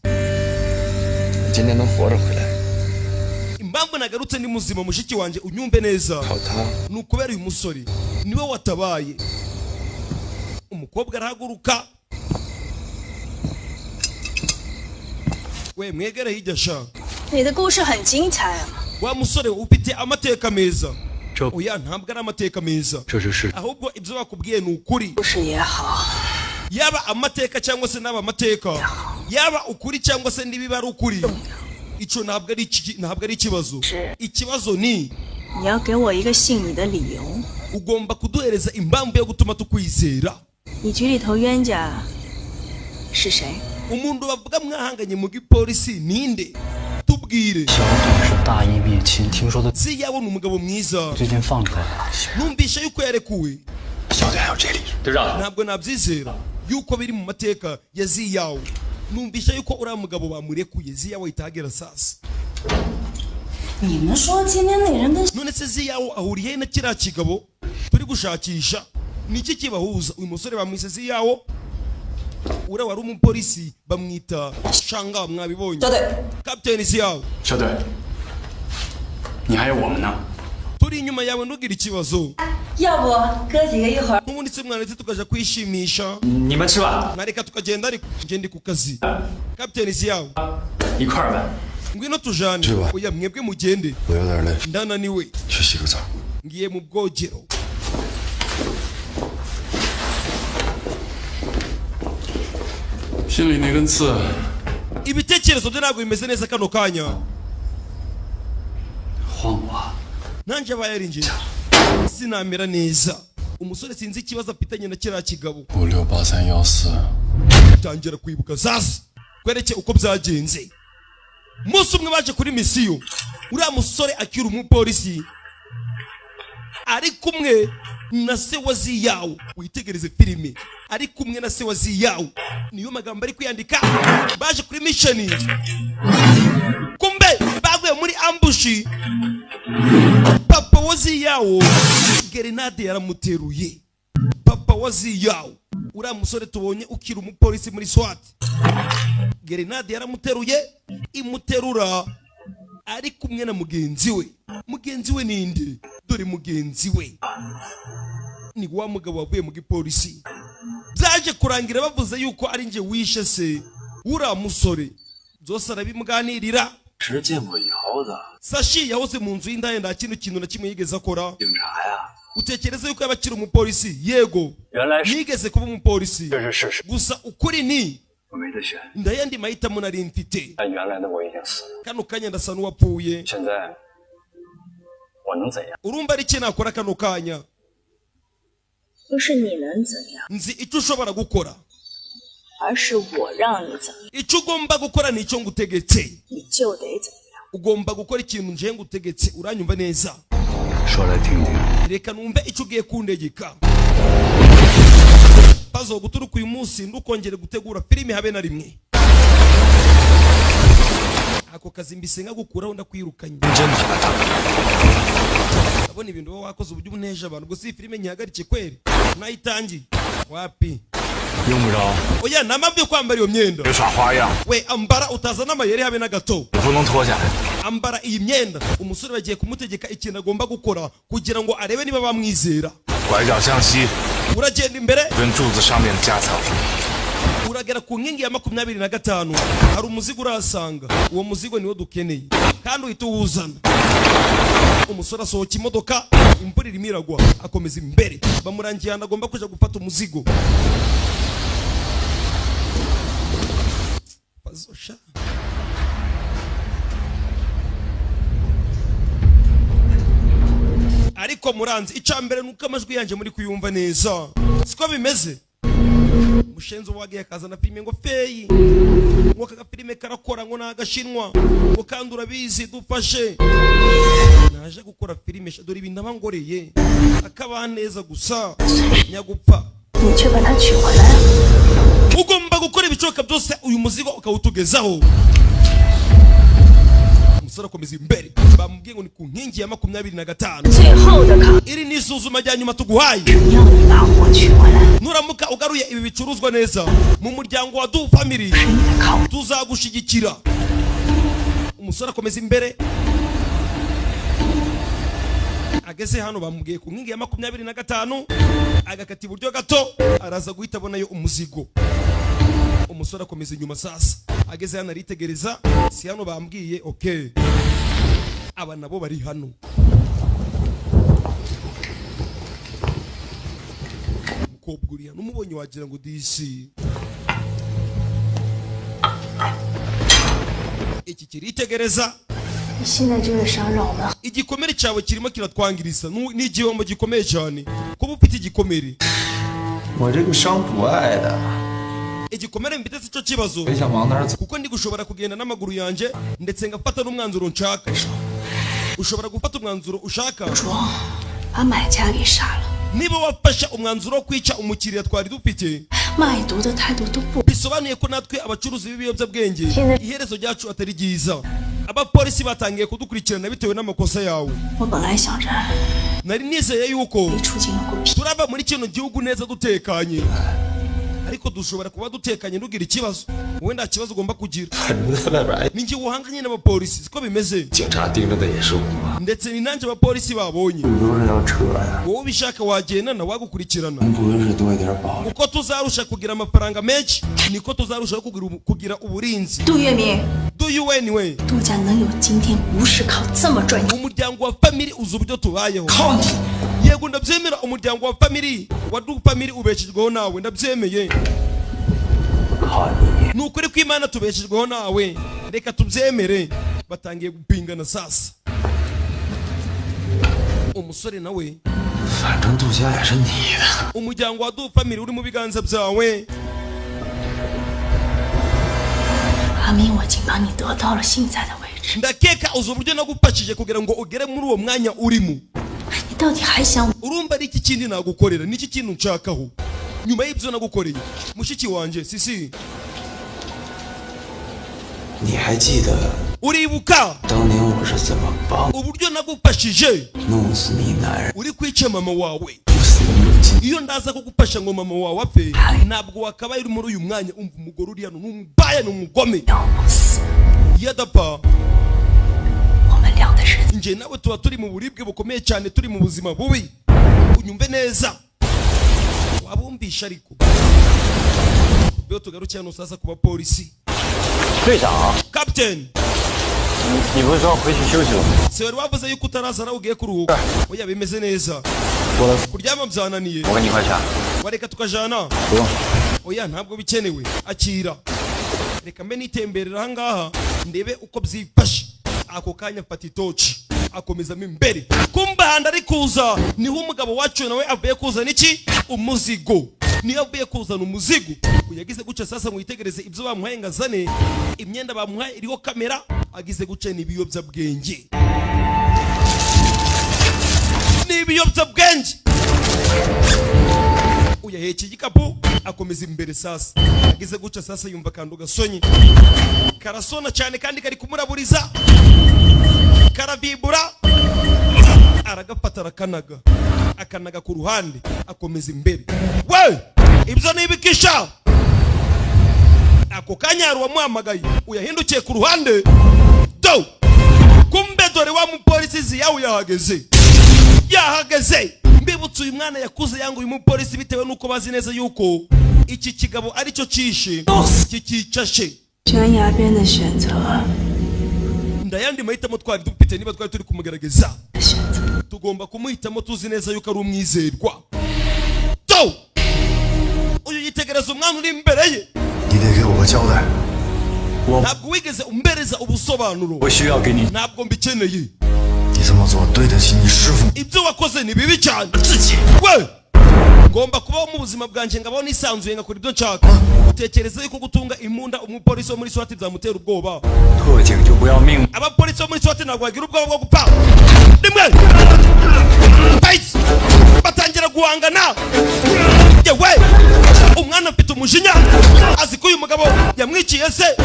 今天能活着回来， Impamvu nagarutse ndi muzima, mushiki wanjye, unyumve neza, 靠他。 ni ukubera uyu musore, niwe watabaye. Umukobwa arahaguruka. We mwegere hirya sha. 你的故事很精彩啊！ Wa musore we, ufite amateka meza. 这 Oya, ntabwo ari amateka meza, 这是事 ahubwo ibyo bakubwiye ni ukuri. 故事也好， Yaba amateka cyangwa se n'aba amateka, yaba ukuri cyangwa se n'ibiba ari ukuri, icyo ntabwo ari ikibazo. Ikibazo ni 你要给我一个信你的理由。 ugomba kuduhereza impamvu yo gutuma tukwizera. 你局里头冤家是谁？ Umuntu bavuga mwahanganye mu gipolisi ninde? Tubwire. 小董是大义灭亲，听说他 Ziyabo ni umugabo mwiza. 最近放出来了。 Numvisha yuko yarekuwe. 小队还有这里，队长， Ntabwo nabyizera yuko biri mu mateka ya Ziyawo. Numvisha yuko uriya mugabo bamurekuye. Ziyawo itagera sasa. 你们说今天那人跟 None se Ziyawo ahuriye he na kiriya kigabo turi gushakisha? Ni iki kibahuza? Uyu musore bamwise Ziyawo, uriya wari umupolisi bamwita Shanga, mwabibonye. Kapiteni Ziyawo. 小队，你还有我们呢。 Turi inyuma yawe, ntugire ikibazo. 要不哥几个一会儿 N'ubundi se mwaretse tukaja kwishimisha? 你们吃吧， Mwareka tukagenda, ariko njye ndi ku kazi. Kapiteni Ziyawo, 一块儿呗。 ngwino tujane. Oya, mwebwe mugende. 我有点累， Ndananiwe. 去洗个澡。 Ngiye mu bwogero. 心里那根刺 Ibitekerezo bye ntabwo bimeze neza kano kanya. 换我， Nanjye aba yarinjiye sinamera neza. Umusore sinzi ikibazo afitanye na kiriya kigabo. 568314， Tangira kwibuka sasa, kwereke uko byagenze. Umunsi umwe baje kuri misiyo, uriya musore akiri umupolisi ari kumwe na se wa Ziyawu. Witegereze filime, ari kumwe na se wa Ziyawu, niyo magambo ari kwiyandika. Baje kuri mission, kumbe baguye muri ambush. Papa wa Ziyawu grenade yaramuteruye. Papa wa Ziyawu, uriya musore tubonye ukiri umupolisi muri SWAT, grenade yaramuteruye, imuterura ari kumwe na mugenzi we. Mugenzi we ninde? Dore mugenzi we ni wa mugabo wavuye mu gipolisi. Byaje kurangira bavuze yuko ari njye wishe se uriya musore, byose arabimuganirira. 只进过窑子， Sashi yahoze mu nzu y'indaya, nta kindi kintu na kimwe yigeze akora. 警察呀， Utekereza yuko yaba akiri umupolisi? Yego, 原来是 nigeze kuba umupolisi. 这是事实， Gusa ukuri ni 我没得选。 ndayandi mahitamo nari mfite. 但原来的我已经死了， Kano kanya ndasa n'uwapfuye. 现在我能怎样？ Urumva ari iki nakora kano kanya? 不是你能怎样， Nzi icyo ushobora gukora. 而是我让你怎样， Icyo ugomba gukora ni icyo ngutegetse. 你就得怎样。 Ugomba gukora ikintu nje ngutegetse, uranyumva neza? 说来听听。 Reka numve icyo ugiye kundegeka. Pazo, guturuka uyu munsi ndukongere gutegura filime habe na rimwe. Ako kazi mbise nkagukuraho, ndakwirukanye. 真他妈大！ Ndabona ibintu uba wakoze uburyo uneje abantu. Gusa iyi filime nyihagarike kweri, nayitangiye wapi. 用不着， Oya, nta mpamvu yo kwambara iyo myenda. 别耍花样， We ambara, utazana amayeri habe na gato. 你不能脱下来。 Ambara iyi myenda. Umusore bagiye kumutegeka ikintu agomba gukora kugira ngo arebe niba bamwizera. 拐角向西， Uragenda imbere, 跟柱子上面的夹层。 uragera ku nkingi ya 25, hari umuzigo urahasanga. Uwo muzigo niwo dukeneye kandi uhita uwuzana. Umusore asohoka imodoka, imvura irimo iragwa, akomeza imbere. Bamurangiye ahantu agomba kuja gufata umuzigo. Pazosha ariko muranzi, icya mbere nuko amajwi yanjye muri kuyumva neza, siko bimeze? Mushenzi wagiye akazana filime ngo feyi, ngo aka gafilime karakora, ngo ni agashinwa, ngo kandi urabizi dufashe. Naje gukora filime sha, dore ibintu aba ngoreye akaba neza gusa nyagupfa. 你却把它取回来了。 Ugomba gukora ibishoboka byose uyu muzigo ukawutugezaho. Umusore akomeza imbere, bamubwiye ngo ni ku nkingi ya 25. 最后的考， Iri ni isuzuma rya nyuma tuguhaye. 要你把货取回来， Nuramuka ugaruye ibi bicuruzwa neza mu muryango wa Du Family, 是你的考。 tuzagushigikira. Umusore akomeza imbere, ageze hano bamubwiye ku nkingi ya 25, agakata iburyo gato araza guhita abonayo umuzigo. Umusore akomeza inyuma. Sasa ageze hano aritegereza, si hano bambwiye? Okay, aba nabo bari hano. Umukobwa uriya n'umubonye wagira ngo disi iki kiritegereza. 你现在这个伤让我们 Igikomere cyawe kirimo kiratwangiriza. Ni igihombo gikomeye cyane kuba ufite igikomere. 我这个伤不碍的， Igikomere mfite si cyo kibazo, 也想往哪儿走。 kuko ndi gushobora kugenda n'amaguru yanjye ndetse ngafata n'umwanzuro nshaka. Ushobora gufata umwanzuro ushaka. 把买家给杀了， Niba wafashe umwanzuro wo kwica umukiriya twari dufite, 卖毒的态度都不 bisobanuye ko natwe abacuruzi b'ibiyobyabwenge iherezo ryacu atari ryiza. Abapolisi batangiye kudukurikirana bitewe n'amakosa yawe. 我本来想着 Nari nizeye yuko 出境能够 turava muri kino gihugu neza dutekanye, ariko dushobora kuba dutekanye ntugire ikibazo. Wowe nta kibazo ugomba kugira. 反正在外边哎， Ni njye uhanganye n'abapolisi, siko bimeze? 警察盯着的也是我。 Ndetse ni nanjye abapolisi babonye. 都是要撤呀， Wowe ubishaka wagenda nawagukurikirana. 不是多一点保。 Uko tuzarusha kugira amafaranga menshi niko tuzarushaho kugira uburinzi. 杜月明， Do you anyway. 杜家能有今天，不是靠这么赚钱。 Umuryango wa family uzi uburyo tubayeho. Yego, ndabyemera, umuryango wa family wa Du Family ubeshejweho nawe, ndabyemeye. 靠你。 Ni ukuri kw'Imana tubeshejweho nawe, reka tubyemere. Batangiye gupingana sasa. Umusore nawe 反正杜家也是你的。 Umuryango wa Du family uri mu biganza byawe. 阿明，我已经帮你得到了现在的位置， Ndakeka uzi uburyo nagufashije kugira ngo ugere muri uwo mwanya urimo. 你到底还想 Urumva ari iki kindi nagukorera? Niki kintu nshakaho nyuma y'ibyo nagukoreye, mushiki wanjye Sisi? 你还记得 Uribuka 当年我是怎么帮 uburyo nagufashije 弄死你男人？ uri kwica mama wawe? Iyo ndaza kugufasha ngo mama wawe apfe, ntabwo wakabaye uri muri uyu mwanya. Umva, umugore uri hano ni umubaya, ni umugome. Iyo adapfa, 我们俩的日子？ njye nawe tuba turi mu buribwe bukomeye cyane, turi mu buzima bubi. Unyumve neza, wabumvisha. Ariko iyo tugarukiye hano sasa ku bapolisi. 队长， Captain. 你不是说回去休息了吗？ Se wari wavuze yuko utaraza nawe ugiye kuruhuka? Oya, bimeze neza. 我了， Kuryama byananiye. 我跟你一块去啊。 Wareka tukajana? 不用。 Oya, ntabwo bikenewe, akira, reka mbe nitemberera ahangaha ndebe uko byifashe. Ako kanya afata itoci akomezamo imbere. Kumba handi ari kuza niho umugabo wacu nawe avuye kuzana iki? Umuzigo. Niyo avuye kuzana umuzigo, yagize guca sasa ngo yitegereze ibyo bamuhaye ngo azane. Imyenda bamuhaye iriho kamera. Agize guca, ni ibiyobyabwenge, ni ibiyobyabwenge. Uyaheka igikapu akomeza imbere. Sasa ageze guca sasa yumva akantu gasonye, karasona cyane kandi kari kumuraburiza, karavibura. Aragafata arakanaga, akanaga ku ruhande, akomeza imbere. We, ibyo ni ibikisha. Ako kanya hari uwamuhamagaye. Uyahindukiye ku ruhande do, kumbe dore wa mupolisi Ziyawe yahageze, yahageze. Mbibutse, uyu mwana yakuze yanga uyu mupolisi bitewe n'uko bazi neza yuko iki kigabo aricyo cyishe kikicashe. 悬崖边的选择， Ndayandi mahitamo twari dufite? Niba twari turi kumugerageza, tugomba kumuhitamo tuzi neza yuko ari umwizerwa. Do, uyu yitegereza umwana uri imbere ye. 你得给我个交代。 Ntabwo wigeze umbereza ubusobanuro. 我需要给你。 Ntabwo mbikeneye. 你这么做对得起你师傅？ Ibyo wakoze ni bibi cyane. We, ngomba kubaho mu buzima bwanjye, ngabaho nisanzuye, ngakora ibyo nshaka. Utekereza yuko gutunga imbunda umupolisi wo muri SWAT byamutera ubwoba? 特警就不要命？ Abapolisi bo muri SWAT ntabwo bagira ubwoba bwo gupfa. Rimwe Bites! Batangira guhangana. Yewe, umwana afite umujinya, azi ko uyu mugabo yamwiciye se,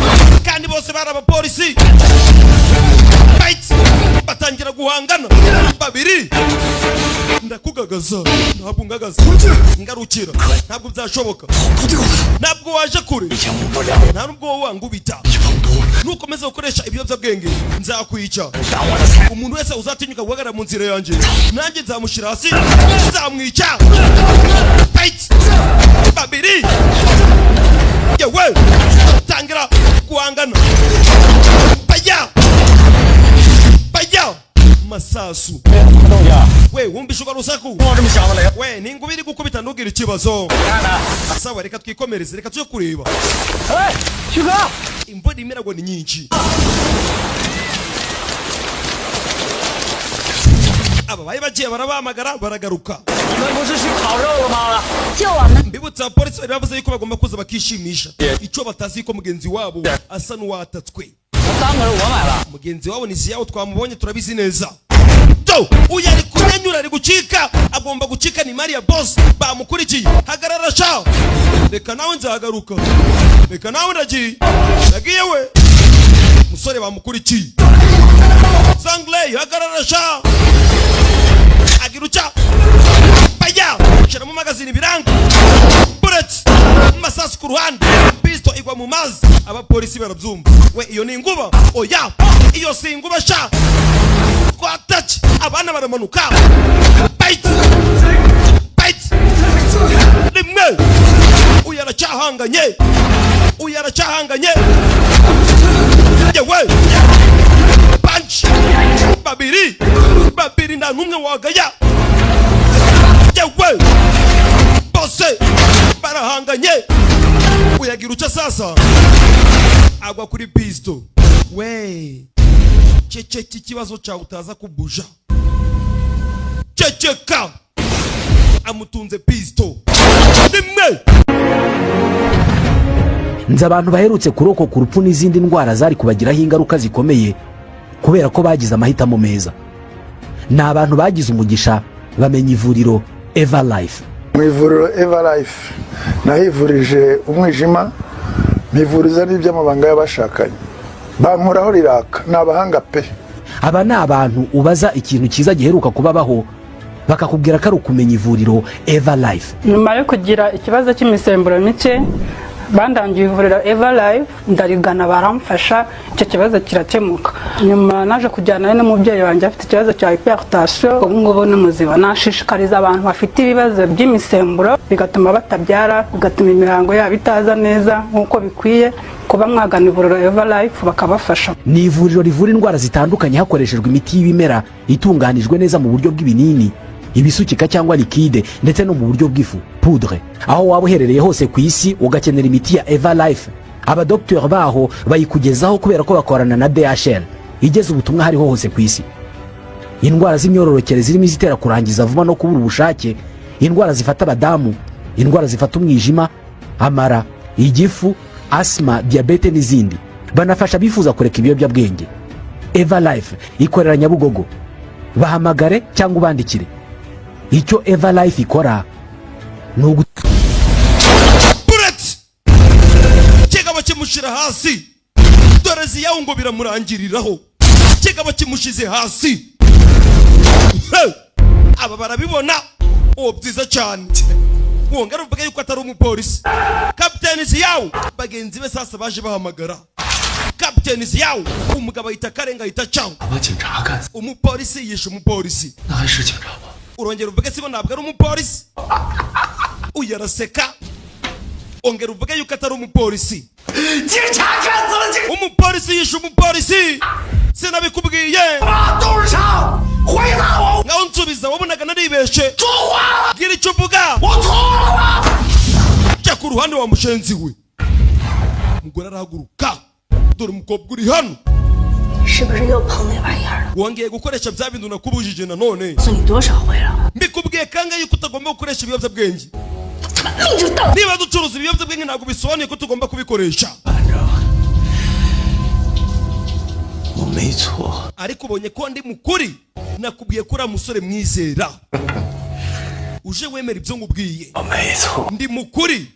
kandi bose bari abapolisi. Bites! Batangira guhangana babiri. Ndakugagaza. Ntabwo ngagaza, ngarukira, ntabwo byashoboka, ntabwo waje kure, nta nubwo wowe wangubita. Nukomeza gukoresha ibiyobyabwenge nzakwica. Umuntu wese uzatinyuka guhagarara mu nzira yanjye, nanjye nzamushyira hasi, nzamwica. Fight! Babiri, yewe, tangira guhangana. Bajya bajya masasu. We, wumvishe urwo rusaku? We, ni inkuba iri gukubita, ntugire ikibazo. Sawa, reka twikomereze, reka tujye kureba. Imvura imeragwa ni nyinshi. Aba bari bagiye barabahamagara, baragaruka. 你们不是去烤肉了吗？ 就我们 Mbibutsa, abapolisi bari bavuze yuko bagomba kuza bakishimisha. Icyo batazi ko mugenzi wabo asa n'uwatatswe. 单可是我买的。 Mugenzi wabo ni Ziyawo, twamubonye, turabizi neza. Do, uyu ari kunyanyura, ari gucika, agomba gucika. Ni mari ya boss, bamukurikiye. Hagarara sha, reka nawe nzagaruka, reka nawe ndagiye, ndagiye. We musore, bamukurikiye. Zangley, hagarara sha. Agira uca bajya shyiramo magazine, biranga, bullets, masasu ku ruhande, pisto igwa mu mazi. Abapolisi barabyumva. We, iyo ni inguba? Oya, iyo si inguba sha. Twataki, abana baramanuka. Bite bite rimwe. Uyu aracyahanganye, uyu aracyahanganye. Yewe, punch babiri, babiri, nta n'umwe wagaya. Yewe, bose barahanganye. Uyagira uca sasa agwa kuri pisto. We ceceka, ikibazo cyawe utaza kubuja. Ceceka, amutunze pisto rimwe. Nzi abantu baherutse kurokoka urupfu n'izindi ndwara zari kubagiraho ingaruka zikomeye kubera ko bagize amahitamo meza. Ni abantu bagize umugisha bamenya ivuriro Eva Life. Mu ivuriro Eva Life nahivurije umwijima, mpivuriza n'iby'amabanga y'abashakanye, bankoraho riraka, ni abahanga pe. Aba ni abantu ubaza ikintu cyiza giheruka kubabaho, bakakubwira ko ari ukumenya ivuriro Eva Life. Nyuma yo kugira ikibazo cy'imisemburo mike, bandangiye ivuriro Eva Life, ndarigana baramfasha, icyo kibazo kirakemuka. Nyuma naje kujyana n'umubyeyi wanjye afite ikibazo cya hypertension, ubu ngubu ni muzima. Nashishikariza abantu bafite ibibazo by'imisemburo bigatuma batabyara, bigatuma imihango yabo itaza neza nk'uko bikwiye, kuba mwagana ivuriro Eva Life bakabafasha. Ni ivuriro rivura indwara zitandukanye hakoreshejwe imiti y'ibimera itunganijwe neza mu buryo bw'ibinini, ibisukika cyangwa liquide, ndetse no mu buryo bw'ifu, poudre. Aho waba uherereye hose ku isi ugakenera imiti ya Eva Life, abadogiteri baho bayikugezaho kubera ko bakorana na DHL igeza ubutumwa hariho hose ku isi. Indwara z'imyororokere zirimo izitera kurangiza vuba no kubura ubushake, indwara zifata abadamu, indwara zifata umwijima, amara, igifu, asima, diyabete n'izindi. Banafasha abifuza kureka ibiyobyabwenge. Eva Life ikorera Nyabugogo. Bahamagare cyangwa ubandikire. Icyo Eva Life ikora ni ugu Bullet, kigabo kimushyira hasi. Dore ziyawu ngo biramurangiriraho, kigabo kimushize hasi. Hey! Aba barabibona. Uwo byiza cyane, wongera uvuge yuko atari umupolisi Kapiteni Ziyawu. Bagenzi be sasa baje bahamagara Kapiteni Ziyawu. Umugabo ahita karenga, ahita caho. 把警察干死， Umupolisi yishe umupolisi. 那还是警察吗？ Urongera uvuge sibo, ntabwo ari umupolisi. Uyu araseka. Ongera uvuge yuko atari umupolisi. 警察干死了警 Umupolisi yishe umupolisi, sinabikubwiye? 察，董事长，回答我， Ngaho nsubiza, wabonaga naribeshe? 说话， Gira icyo uvuga. 我错了吗？ Jya ku ruhande wa mushenzi we. Umugore arahaguruka. Dore umukobwa uri hano. 是不是又碰那玩意儿了？ Wongeye gukoresha bya bintu nakubujije nanone? 告诉你多少回了， Mbikubwiye kangahe yuko utagomba gukoresha ibiyobyabwenge? 命就到。 Niba ducuruza ibiyobyabwenge, ntabwo bisobanuye ko tugomba kubikoresha. 班长，我没错， Ariko ubonye ko ndi mukuri, nakubwiye ko uriya musore mwizera, uje wemera ibyo nkubwiye. 我没错。 Ndi mukuri.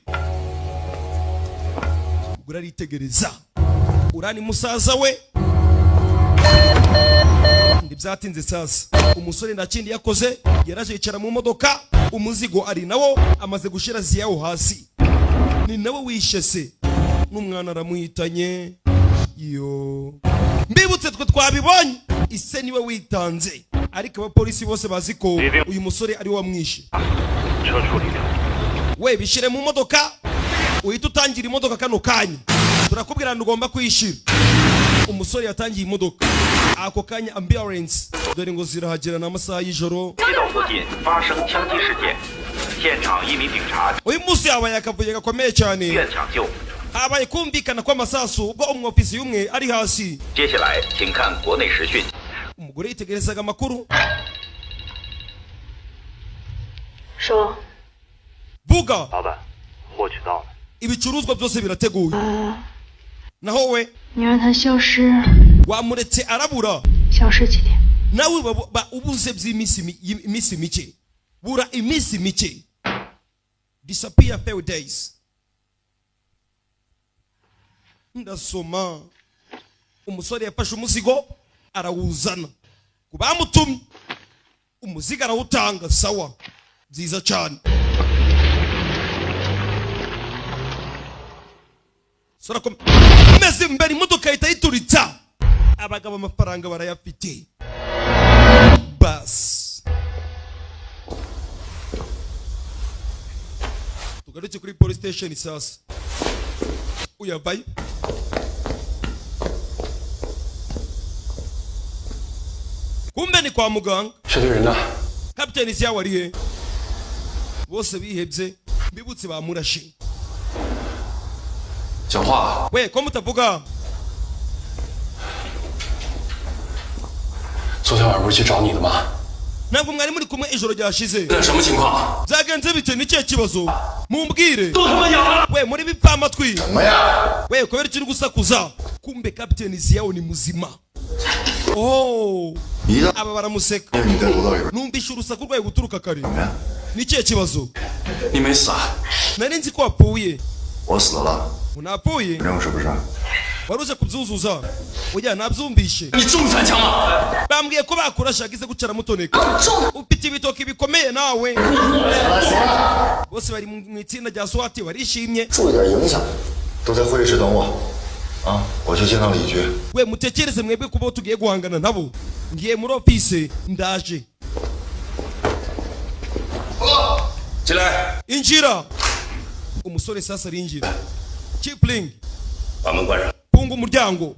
Ubwo aritegereza uriya ni musaza we. Ntibyatinze sasa, umusore nta kindi yakoze, yaraje yicara mu modoka. Umuzigo ari nawo, amaze gushyira ziyawo hasi. Ni nawe wishe se n'umwana, aramuhitanye. Yo, mbibutse, twe twabibonye, ise niwe witanze, ariko abapolisi bose bazi ko uyu musore ari we wamwishe. We, bishyire mu modoka, uhita utangira imodoka kano kanya. Turakubwira ngo ugomba kuyishyira. Umusore yatangiye imodoka ako kanya, ambulance dore ngo zirahagera, ni amasaha y'ijoro. 街道附近发生枪击事件，现场一名警察 Uyu munsi habaye akavuyo gakomeye cyane. 院抢救。 Habaye kumvikana kw'amasasu ubwo umwofisi umwe ari hasi. 接下来，请看国内时讯。 Umugore yitegerezaga amakuru. 说， Vuga. 老板，获取到了。 Ibicuruzwa byose birateguye, naho we? 你让他消失， Wamuretse arabura. 消失几天？ Nawe ubuze by'iminsi iminsi mike, bura iminsi mike, disappear few days. Ndasoma, umusore yafashe umuzigo arawuzana ku bamutumye, umuzigo arawutanga. Sawa, byiza cyane. Sora meze imbere, imodoka ihita yituritsa. Abagabo amafaranga barayafite. Basi tugaruke kuri police station sasa. Uyavayo kumbe ni kwa muganga. 车队人呢？ Kapiteni Ziyawe ari he? Bose bihebye, mbibutse bamurashe. 讲话。 We, ko mutavuga? 昨天晚上不是去找你的吗？ Ntabwo mwari muri kumwe ijoro ryashize? 这什么情况？ Byagenze bite? Ni ikihe kibazo? Mumbwire. We, muri bipfamatwi we, kubera icyo uri gusakuza? Kumbe kapiteni Ziyawo ni muzima. Oh, aba baramuseka. 你在楼道里边。 Numvishe urusaku rwawe guturuka kare, ni ikihe kibazo? 你没死啊？ Nari nzi ko wapfuye. 我死了， Unapfuye? 任务是不是？ Wari uje kubyuzuza? Ujya nabyumvishe. 你中三枪了？ Bambwiye ko bakurashe agize guca aramutoneka. Ufite ibitoki bikomeye nawe. Bose bari mu itsinda rya SWAT barishimye. 注意点影响。都在会议室等我，啊，我去见趟李局。 We, mutekereze mwebwe kubo tugiye guhangana nabo. Ngiye muri office, ndaje. 进来， Injira. Umusore sasa arinjira. Kipling, 把门关上。 funga umuryango.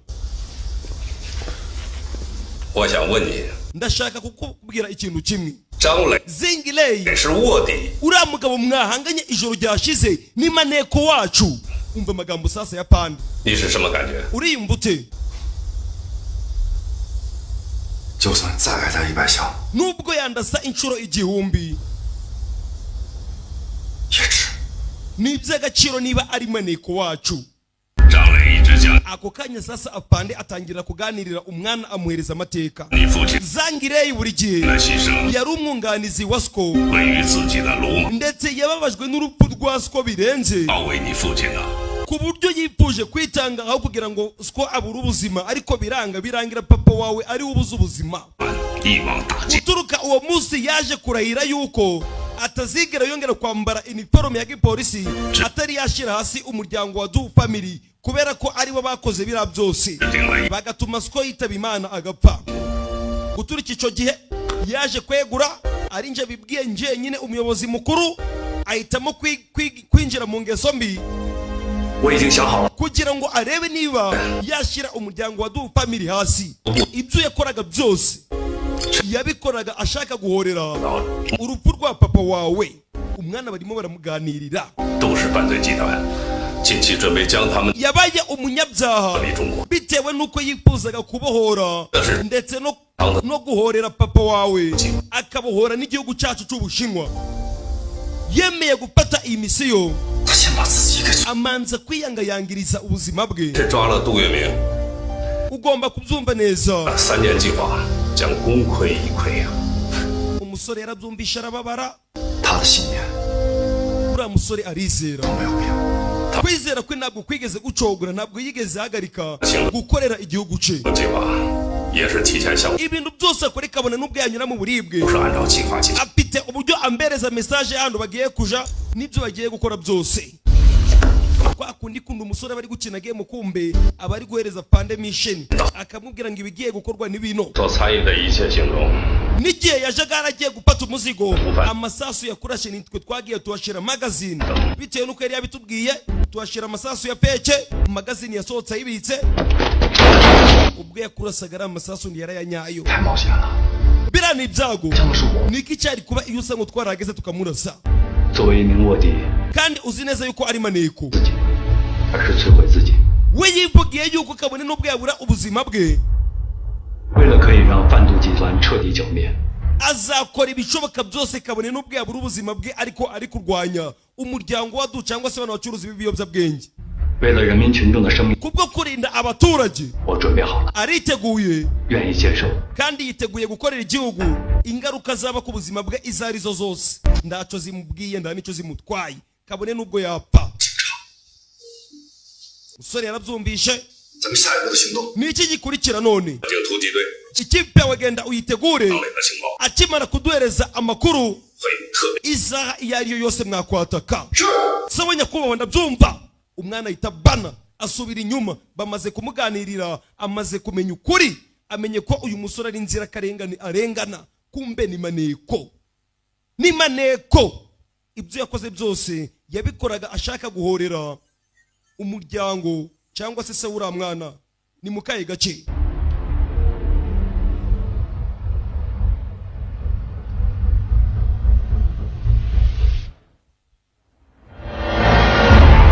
我想问你， Ndashaka kukubwira ikintu kimwe. 张磊 Zingilei 是卧底， uriya mugabo mwahanganye ijoro ryashize ni maneko wacu. Umva amagambo sasa ya panda. 你是什么感觉？ Uriyumva ute? 就算再挨他100枪， Nubwo yandasa inshuro 1000, 也值。 Ni iby'agaciro niba ari maneko wacu. 张磊一直讲 Ako kanya sasa apande atangira kuganirira umwana, amuhereza amateka. 你父亲 Zangirei buri gihe 的牺牲 yari umwunganizi wa Sko, 归于自己的鲁莽， ndetse yababajwe n'urupfu rwa Sko birenze, 要为你父亲啊， ku buryo yifuje kwitanga aho kugira ngo Sko abure ubuzima, ariko biranga, birangira papa wawe ari we ubuze ubuzima. 一网打尽。 Guturuka uwo munsi yaje kurahira yuko atazigera yongera kwambara iniforume ya gipolisi atari yashyira hasi umuryango wa Du Family, kubera ko aribo bakoze biriya byose bagatuma Sko yitaba Imana agapfa. Guturika icyo gihe yaje kwegura, ari nje bibwiye njyenyine umuyobozi mukuru, ahitamo kwinjira mu ngeso mbi 我已经想好了， kugira ngo arebe niba yashyira umuryango wa Du Family hasi. Ibyo yakoraga byose yabikoraga ashaka guhorera urupfu rwa papa wawe. Umwana barimo baramuganirira. 都是犯罪集团，近期准备将他们 Yabaye umunyabyaha 离中国。 bitewe n'uko yifuzaga kubohora ndetse no guhorera papa wawe, akabohora n'igihugu cyacu cy'Ubushinwa. Yemeye gufata iyi misiyo, 他先把自己给 amanza kwiyangayangiriza ubuzima bwe. 是抓了杜月明， Ugomba kubyumva neza. 三年计划将功亏一篑啊！ Umusore yarabyumvisha arababara. 他的信念 Uriya musore arizera. 没有变。 Kwizera kwe ntabwo kwigeze gucogora, ntabwo yigeze ahagarika gukorera igihugu cye. 计划也是提前想， Ibintu byose akora ikabona n'ubwo yanyura mu buribwe, 不是按照计划进行。 afite uburyo ambereza message y'ahantu bagiye kuja n'ibyo bagiye gukora byose. Kwa kundi kunda umusore bari gukina game, kumbe aba ari guhereza pande mission, akamubwira ngo ibigiye gukorwa ni bino. 所参与的一切行动， N'igihe yajaga yaragiye gufata umuzigo, amasasu yakurashe nitwe twagiye tuhashyira magazine, bitewe n'uko yari yabitubwiye, tuhashyira amasasu ya peke, magazine yasohotse ayibitse. Ubwo yakurasaga ari amasasu ntiyarayanyayo. 太冒险了。 Biriya ni ibyago. 枪的是我， Niki cyari kuba iyo usa ngo twarahageze tukamurasa? 作为一名卧底， Kandi uzi neza yuko ari maneko. 自己，而是摧毁自己。 We yivugiye yuko kabone n'ubwo yabura ubuzima bwe, 为了可以让贩毒集团彻底剿灭， azakora ibishoboka byose kabone n'ubwo yabura ubuzima bwe, ariko ari kurwanya umuryango wa Du cyangwa se abantu bacuruza ibiyobyabwenge. 为了人民群众的生命， Kubwo kurinda abaturage, 我准备好了， ariteguye 愿意接受 kandi yiteguye gukorera igihugu ingaruka zaba ku buzima bwe izo arizo zose. Ntacyo zimubwiye, nta n'icyo zimutwaye, kabone n'ubwo yapfa. Umusore yarabyumvishe. 咱们下一步的行动， Ni iki gikurikira none? 警突击队 Ikipe yawe genda uyitegure. 张磊的情报 Akimara kuduhereza amakuru, 会特别 isaha iyo ariyo yose mwakwataka. Sawa nyakubahwa, ndabyumva. Umwana ahita bana asubira inyuma. Bamaze kumuganirira, amaze kumenya ukuri, amenye ko uyu musore ari inzirakarengane arengana, kumbe ni maneko, ni maneko. Ibyo yakoze byose yabikoraga ashaka guhorera umuryango cyangwa se se w'uriya mwana. Ni mu kahe gace?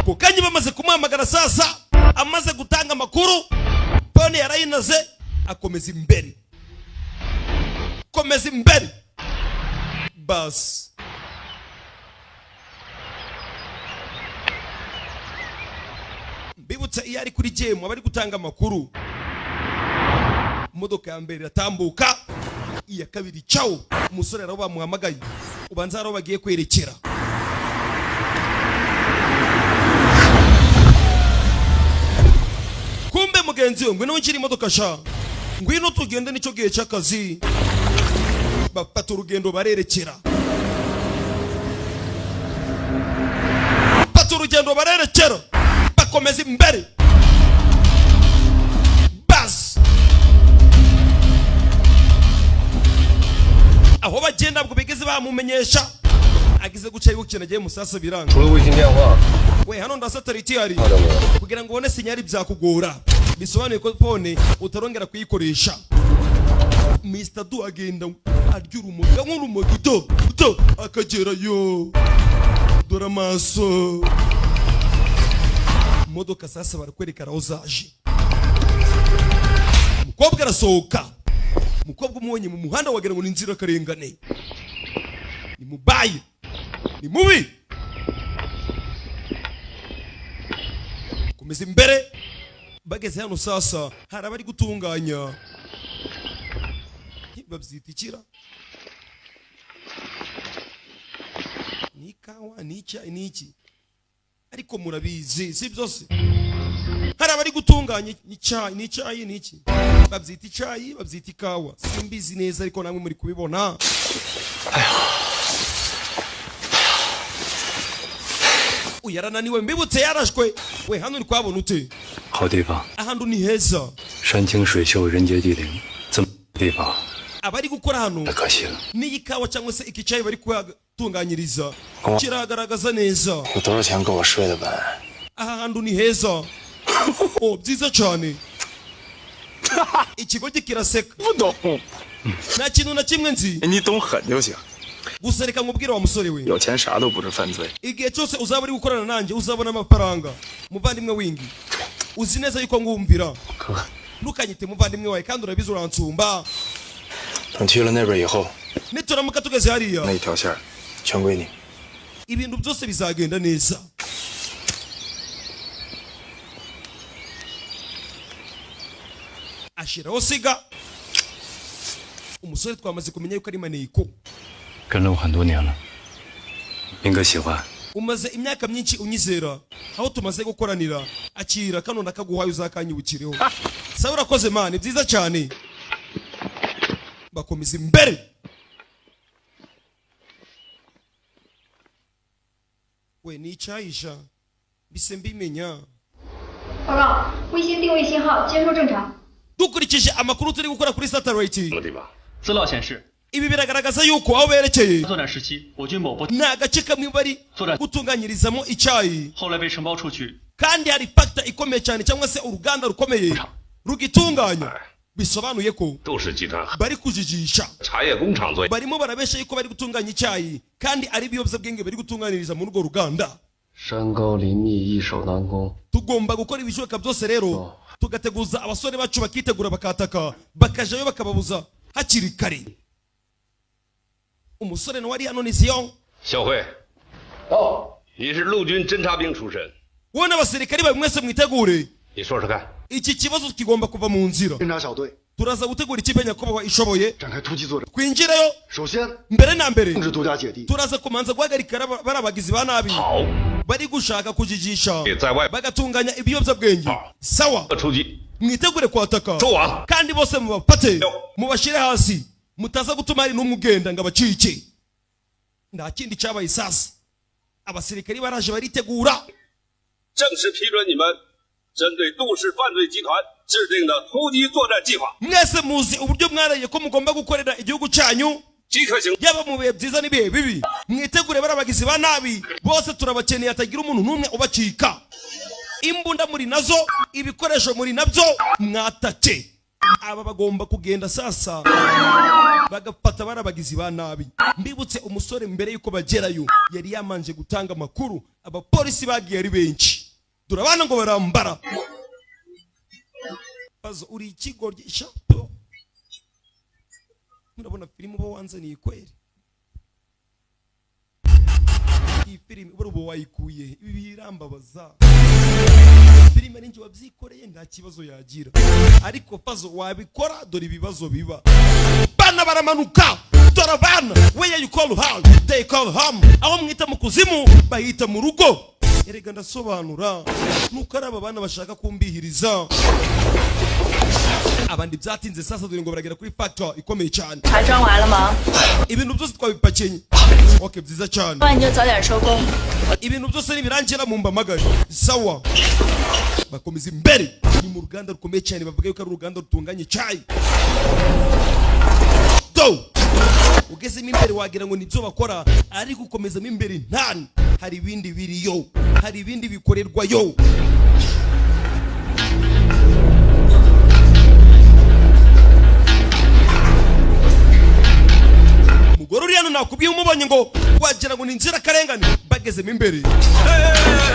Ako kanya bamaze kumuha Guhamagara sasa, amaze gutanga amakuru, phone yarayinaze, akomeza imbere, komeza imbere basi. Mbibutsa, iyo ari kuri gemu aba ari gutanga amakuru. Imodoka ya mbere iratambuka, iya kabiri cawo. Umusore araho bamuhamagaye, ubanza hari aho bagiye kwerekera. Kumbe mugenzi we, ngwino winjire imodoka sha, ngwino tugende, nicyo gihe cy'akazi. Bafata urugendo barerekera, bafata urugendo barerekera, bakomeza imbere basi. Aho bagenda ntabwo bigeze bamumenyesha. Agize guca yibukira agiye musasa biranga. 除了卫星电话， We, hano nda satellite ihari, kugira ngo ubone signal byakugora, bisobanuye ko phone utarongera kuyikoresha. Mr. Du agenda arya urumogi nk'urumogi do do akagerayo. Dore amaso. Imodoka sasa barakwereka aho zaje. Umukobwa arasohoka. Umukobwa umubonye mu muhanda wagira ngo ni inzirakarengane, ni mubayi, ni mubi. Komeza imbere. Bageze hano sasa, hari abari gutunganya, babyita ikira, ni ikawa, ni icyayi, ni iki, ariko murabizi si byose. Hari abari gutunganya icyayi, ni icyayi, ni iki, babyita icyayi, babyita ikawa, simbizi neza, ariko namwe muri kubibona. Uyu yarananiwe, mbibutse yarashwe. We, hano uri kuhabona ute? 好地方， Ahantu ni heza. 山清水秀，人杰地灵，这么地方 Abari gukora hano 太可惜了。 n'iyi kawa cyangwa se iki cyayi bari kuhatunganyiriza kiragaragaza neza. 有多少钱够我睡的呗？ Aha hantu ni heza, oh, byiza cyane. Ikigo kiraseka. 不懂， Nta kintu na kimwe nzi. 你懂狠就行。 Gusa reka nkubwire wa musore we, 有钱啥都不是犯罪。 igihe cyose uzaba uri gukorana nanjye uzabona amafaranga. Muvandimwe wingi, uzi neza yuko ngumvira. 哥， Ntukanyite muvandimwe wawe kandi urabizi uransumba. 等去了那边以后， Nituramuka tugeze hariya, 那一条线儿全归你。 ibintu byose bizagenda neza. Ashiraho siga. Umusore twamaze kumenya yuko ari maneko. 跟了我很多年了，明哥喜欢。 Umaze imyaka myinshi unyizera, aho tumaze gukoranira. Akira kano ndakaguhaye, uzakanyibukireho. Sawa, urakoze man, byiza cyane. Bakomeza imbere. We, ni icyayisha mbise mbimenya. 报告，卫星定位信号接收正常。 Dukurikije amakuru turi gukora kuri satellite, 什么地方？ 资料显示， ibi biragaragaza yuko aho berekeye 作战时期，我军某部 ni agace kamwe bari gutunganyirizamo icyayi, 后来被承包出去， kandi hari factory ikomeye cyane cyangwa se uruganda rukomeye rugitunganya, bisobanuye ko 杜氏集团 bari kujijisha. 茶叶工厂做。 Barimo barabesha yuko bari gutunganya icyayi kandi ari ibiyobyabwenge bari gutunganiriza muri urwo ruganda. 山高林密，易守难攻。 Tugomba gukora ibishoboka byose rero, tugateguza abasore bacu, bakitegura, bakataka, bakajayo, bakababuza hakiri kare. Umusore nawe ari hano ni Zion. 小慧，你是陆军侦察兵出身， Wowe n'abasirikari bawe mwese mwitegure. 你说说看， Iki kibazo kigomba kuva mu nzira. 侦察小队 Turaza gutegura ikipe nyakubahwa ishoboye, 展开突击作战。 twinjireyo. 首先， Mbere na mbere, 控制独家姐弟。 turaza kumanza guhagarika bari abagizi ba nabi bari gushaka kujijisha, 在外 bagatunganya ibiyobyabwenge. Sawa, 出击， mwitegure kwataka 收网。 kandi bose mubafate mubashyire hasi, mutaza gutuma hari n'umwe ugenda ngo abacike. Nta kindi cyabaye sasa, abasirikari baraje baritegura. 正式批准你们针对杜氏犯罪集团制定的突击作战计划， Mwese muzi uburyo mwaraye ko mugomba gukorera igihugu cyanyu, 即刻行。 yaba mu bihe byiza n'ibihe bibi. Mwitegure, bari abagizi ba nabi bose turabakeneye, hatagira umuntu n'umwe ubacika. Imbunda muri nazo, ibikoresho muri nabyo, mwatake. Aba bagomba kugenda sasa bagafata bari abagizi ba nabi. Mbibutse, umusore mbere yuko bagerayo yari yamanje gutanga amakuru. Abapolisi bagiye ari benshi, Dore abana ngo barambara. Bazo uri ikigoryi shato. Murabona filime uba wanzaniye kweri? Iyi filime uba wayikuye, ibi birambabaza. Filime ninjye wabyikoreye, nta kibazo yagira, ariko pazo wabikora, dore ibibazo biba. Bana baramanuka, dore abana. Where you call hell, they call home. Aho mwita mu kuzimu bahita mu rugo. Erega ndasobanura, nuko ari aba bana bashaka kumbihiriza abandi. Byatinze sasa, dore ngo baragera kuri factory ikomeye cyane. 茶装完了吗？ Ibintu byose twabipakenye. Okay, byiza cyane. 那你就早点收工。 Ibintu byose nibirangira mumpamagare. Sawa. Bakomeza imbere, ni mu ruganda rukomeye cyane, bavuga yuko ari uruganda rutunganya icyayi. Do ugezemo imbere wagira ngo nibyo bakora, ariko ukomezamo imbere ntani hari ibindi biriyo, hari ibindi bikorerwayo. Umugore uri hano nakubwiye, umubonye ngo wagira ngo ni inzirakarengane. Bagezemo imbere,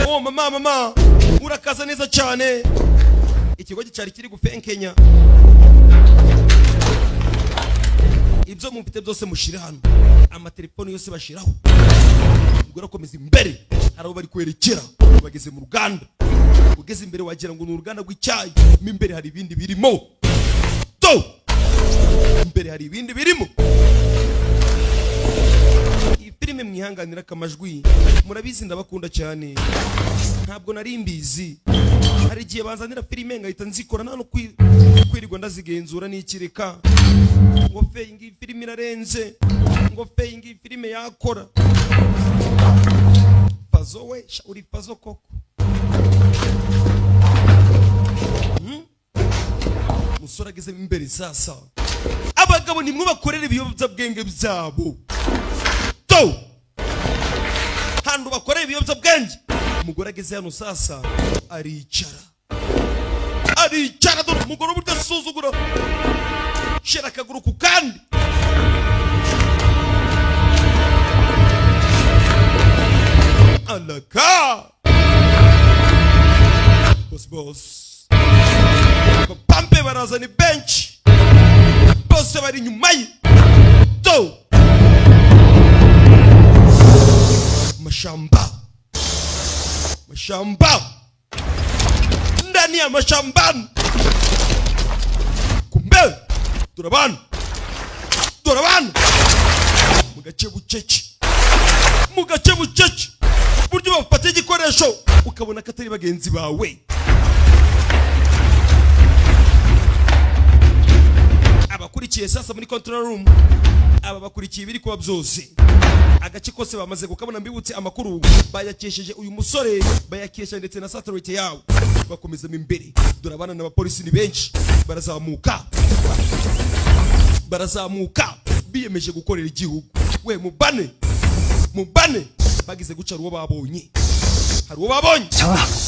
oh mama, mama, urakaza neza cyane. Ikigo cyari kiri gufenkenya. Ibyo mufite byose mushire hano, amatelefoni yose bashiraho. Umugore akomeza imbere, hari aho bari kwerekera. Bageze mu ruganda, ugeze imbere wagira ngo ni uruganda rw'icyayi, mo imbere hari ibindi birimo. Do imbere hari ibindi birimo. Iyi filime mwihanganira akamajwi, murabizi ndabakunda cyane. Ntabwo nari mbizi, hari igihe banzanira filime ngahita nzikora nta no kwirirwa ndazigenzura n'ikireka ngo fe iyi ngiyi filime irarenze, ngo fe iyi ngiyi filime yakora. Pazo we, sha uri pazo koko. Musore agezemo imbere sasa, abagabo nimwe bakorera ibiyobyabwenge byabo. Do hantu bakorera ibiyobyabwenge. Umugore ageze hano sasa aricara, aricara. Dore umugore uburyo asuzugura, shira akaguru ku kandi. Alaka boss, boss bapampe barazana bench, bose bari inyuma ye. Do mashamba, mashamba, ndani ya mashambani. Kumbe turabana, turabana mu gace bucece, mu gace bucece, buryo bafata igikoresho ukabona ko atari bagenzi bawe. Abakurikiye sasa muri control room, aba bakurikiye ibiri kuba byose, agace kose bamaze kukabona. Mbibutse, amakuru bayakesheje uyu musore, bayakesha ndetse na satellite yawo. Bakomezamo imbere, dore abana n'abapolisi ni benshi, barazamuka, barazamuka, biyemeje gukorera igihugu. We mubane, mubane. Bagize guca, uwo babonye, hari uwo babonye.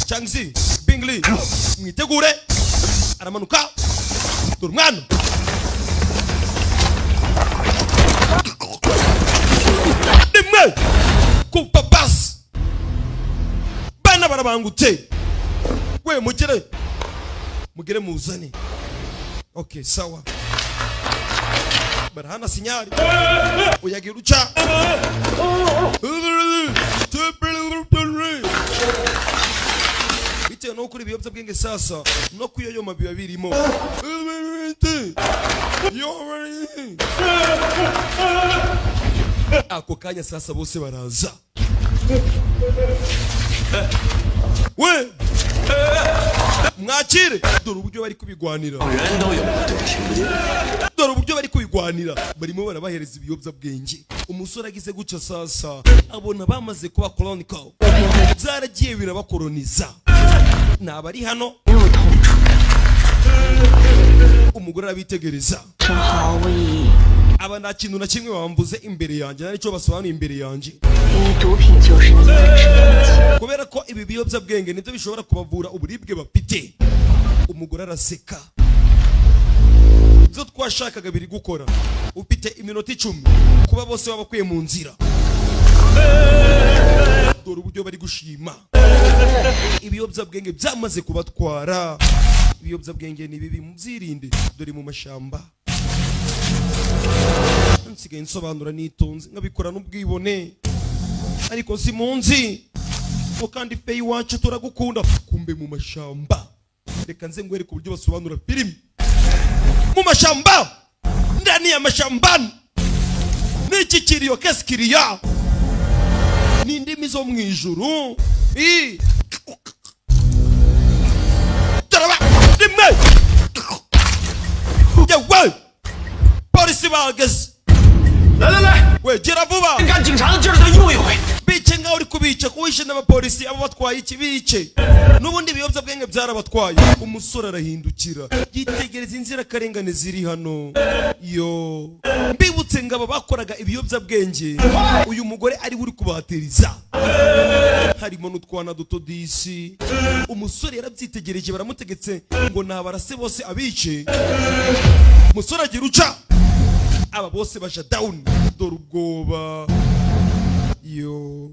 Changzi Bingli, mwitegure, aramanuka. Dore umwana rimwe kupa basi. Bana barabangutse. We mugere, mugere muzane. Okay, sawa. Barahana sinyari, uyagira uca. Bitewe no gukora ibiyobyabwenge sasa no kuyoyoma biba birimo. Ako kanya sasa bose baraza. We mwakire, dore uburyo bari kubigwanira, dore uburyo bari kubigwanira. Barimo barabahereza ibiyobyabwenge. Umusore agize gutya sasa abona bamaze kuba colonial, byaragiye birabakoloniza. Ni abari hano. Umugore arabitegereza. Aba nta kintu na kimwe bambuze imbere yanjye, nta nicyo basobanuye imbere yanjye, kubera ko ibi biyobyabwenge nibyo bishobora kubavura uburibwe bafite. Umugore araseka. Ibyo twashakaga biri gukora. Ufite iminota 10 kuba bose babakuye mu nzira. Dore uburyo bari gushima. Ibiyobyabwenge byamaze kubatwara. Ibiyobyabwenge ni bibi, mubyirinde. Dore mu mashamba nsigaye nsobanura nitonze, nkabikora n'ubwibone, ariko si munzi ngo kandi fe iwacu turagukunda. Kumbe mu mashamba, reka nze ngwereke uburyo basobanura filimi mu mashamba. Ndani ya mashambani n'iki kiriyo kesikiriya ni indimi zo mu ijuru. I taraba rimwe, yewe, polisi bahageze. 来来来， We, gira vuba. 干警察的劲儿再用一回。 Bice nkaho uri kubica kuwishe n'abapolisi abo batwaye iki, bice n'ubundi ibiyobyabwenge byarabatwaye. Umusore arahindukira, yitegereza inzirakarengane ziri hano. Yo, mbibutse ngo aba bakoraga ibiyobyabwenge, uyu mugore ari we uri kubahatiriza, harimo n'utwana duto disi. Umusore yarabyitegereje, baramutegetse ngo nabarase bose abice. Umusore agira uca, aba bose baja down. Dore ubwoba. Yo,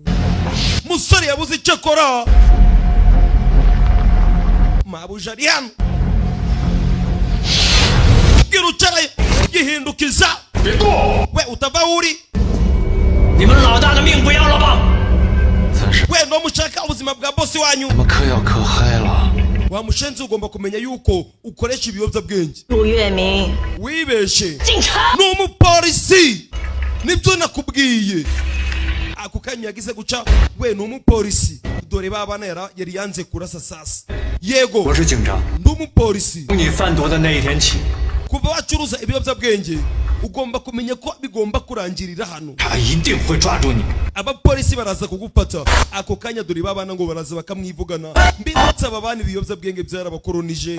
musore yabuze icyo akora. Mabuja ari hano, bwira ucara yihindukiza. We, utava aho uri. 你们老大的命不要了吗？ We, no mushaka ubuzima bwa bosi wanyu? 他们嗑药嗑嗨了， Wa mushenzi, ugomba kumenya yuko ukoresha ibiyobyabwenge. 陆月明， Wibeshe. 警察。 Ni umupolisi, nibyo nakubwiye. Ako kanya yagize guca, we, ni umupolisi. Dore ba bana yari yanze kurasa. Sasa yego. 我是警察， Ndi umupolisi. 从你贩毒的那一天起， Kuva wacuruza ibiyobyabwenge, ugomba kumenya ko bigomba kurangirira hano. 他一定会抓住你。 Abapolisi baraza kugufata. Ako kanya dore babana ngo baraza bakamwivugana. Mbibutsa, aba bana ibiyobyabwenge byarabakoronije.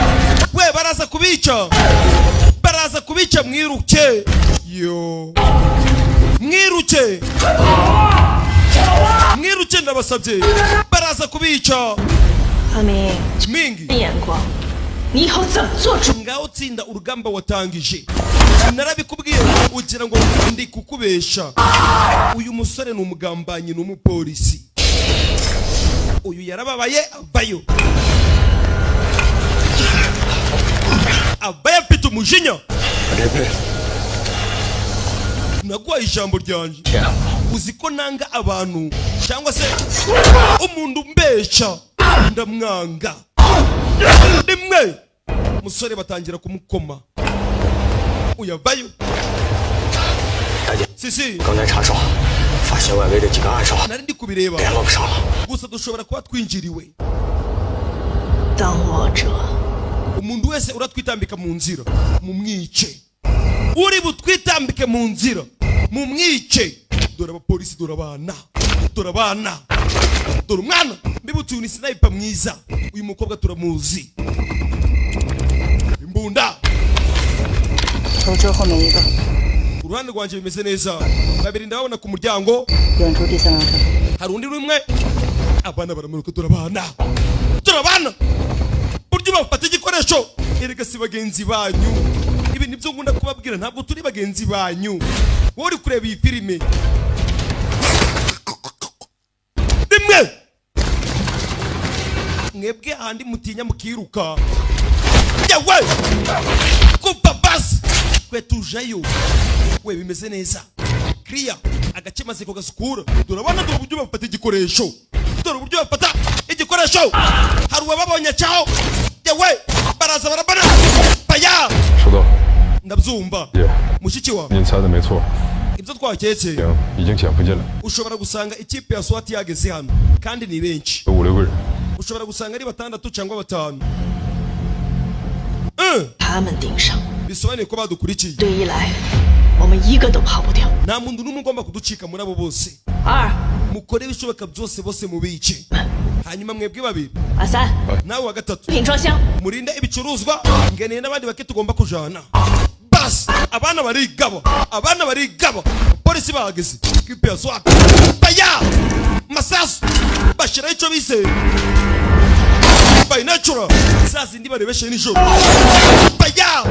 We, baraza kubica, baraza kubica. Mwiruke, yo, mwiruke, mwiruke, ndabasabye, baraza kubica. 阿明， Mingi. 眼光，你以后怎么做主？ Ngaho tsinda urugamba watangije. Narabikubwiye, ugira ngo ndi kukubesha. Uyu musore ni umugambanyi, ni umupolisi. Uyu yarababaye, avayo, avayo afite umujinya. 我这辈子 Naguhaye ijambo ryanjye. 骗我。 Uzi ko nanga abantu cyangwa se umuntu umbesha, ndamwanga. Rimwe, musore batangira kumukoma, uyavayo. 大姐， Sisi. 刚才查哨，发现外围这几个暗哨 Nari ndi kubireba. 联络不上了。 Gusa dushobora kuba twinjiriwe. 当我者， Umuntu wese uratwitambika mu nzira mumwice, uri butwitambike mu nzira mumwice. Dore abapolisi, dore abana, dore abana, dore umwana. Mbibutse, uyu ni sniper mwiza. Uyu mukobwa turamuzi. Imbunda. 从车后面一个， Ku ruhande rwanjye bimeze neza, babiri ndababona ku muryango. 远处第三辆车。 Hari undi rumwe. Abana baramanuka. Dore abana, dore abana buryo bafata igikoresho. Erega si bagenzi banyu, ibi nibyo nkunda kubabwira, ntabwo turi bagenzi banyu. Wowe uri kureba iyi filime, rimwe mwebwe ahandi mutinya mukiruka, yewe, kuva basi twe tujayo. We, bimeze neza, kiriya agace maze kugasukura. Dore abana, dore uburyo bafata igikoresho, dore uburyo bafata igikoresho. Hari uwababonye acaho. Yewe, baraza barabana baya. 收到， Ndabyumva. 姐， Mushiki wa 您猜的没错， ibyo twaketse. 行，已经潜伏进来， Ushobora gusanga ikipe ya SWAT yageze hano kandi ni benshi. 有五六个人。 Ushobora gusanga ari batandatu cyangwa batanu. 他们盯上， Bisobanuye ko badukurikiye. 对一来，我们一个都跑不掉。 Nta muntu n'umwe ugomba kuducika muri abo bose. 二 Mukore ibishoboka byose bose mubice. Hanyuma mwebwe babiri, 阿三， nawe wa gatatu, 品装箱， murinde ibicuruzwa. Ngeneye n'abandi bake tugomba kujana. Basi abana barigaba, abana barigaba. Polisi bahageze, kipe ya SWAT baya masasu, bashyiraho icyo bise binocular, za zindi barebeshe nijoro. Baya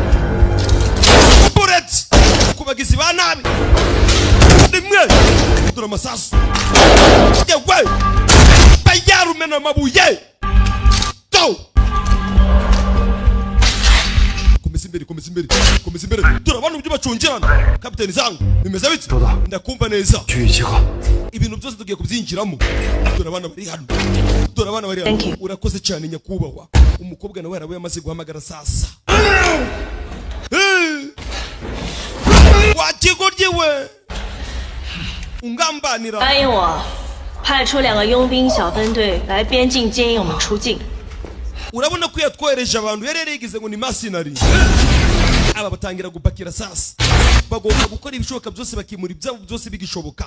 bullet ku bagizi ba nabi. Rimwe, dore amasasu, yewe. Bayarumena amabuye to. Komeza imbere, komeza imbere, komeza imbere. Turabona uburyo bacungirana. Kapiteni Zangu, bimeze bite? Ndakumva neza. 区域计划。 Ibintu byose tugiye kubyinjiramo. Dore abana bari hano, dore abana bari hano. Thank you. Urakoze cyane, nyakubahwa. Umukobwa nawe yarabaye amaze guhamagara sasa. Eh! Wa kigoryi we, ungambanira. 答应我，派出两个佣兵小分队来边境接应我们出境。 Urabona ko yatwohereje abantu, yari yarigize ngo ni mercenary. Aba batangira gupakira sasa. Bagomba gukora ibishoboka byose bakimura ibyabo byose bigishoboka,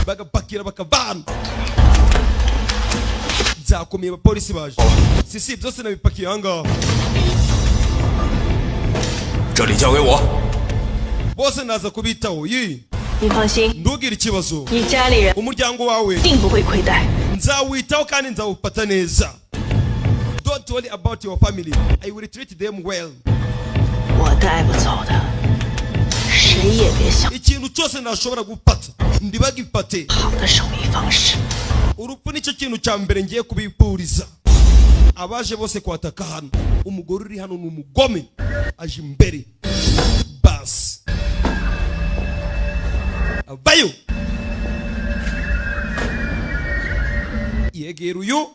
bagapakira bakavana. Byakomeye, abapolisi baje. Sisi, byose nabipakiye ahangaha. 这里交给我。 Bose naza kubitaho yi. 你放心， Ntugire ikibazo. 你家里人 Umuryango wawe 一定不会亏待。 nzawitaho kandi nzawufata neza. Don't worry about your family, I will treat them well. 我带不走的，谁也别想 Ikintu cyose nashobora gufata ndibagifate. 好的手艺方式。 Urupfu nicyo kintu cya mbere ngiye kubifuriza abaje bose kwataka hano. Umugore uri hano ni umugome, aje imbere basi avayo yegera uyu.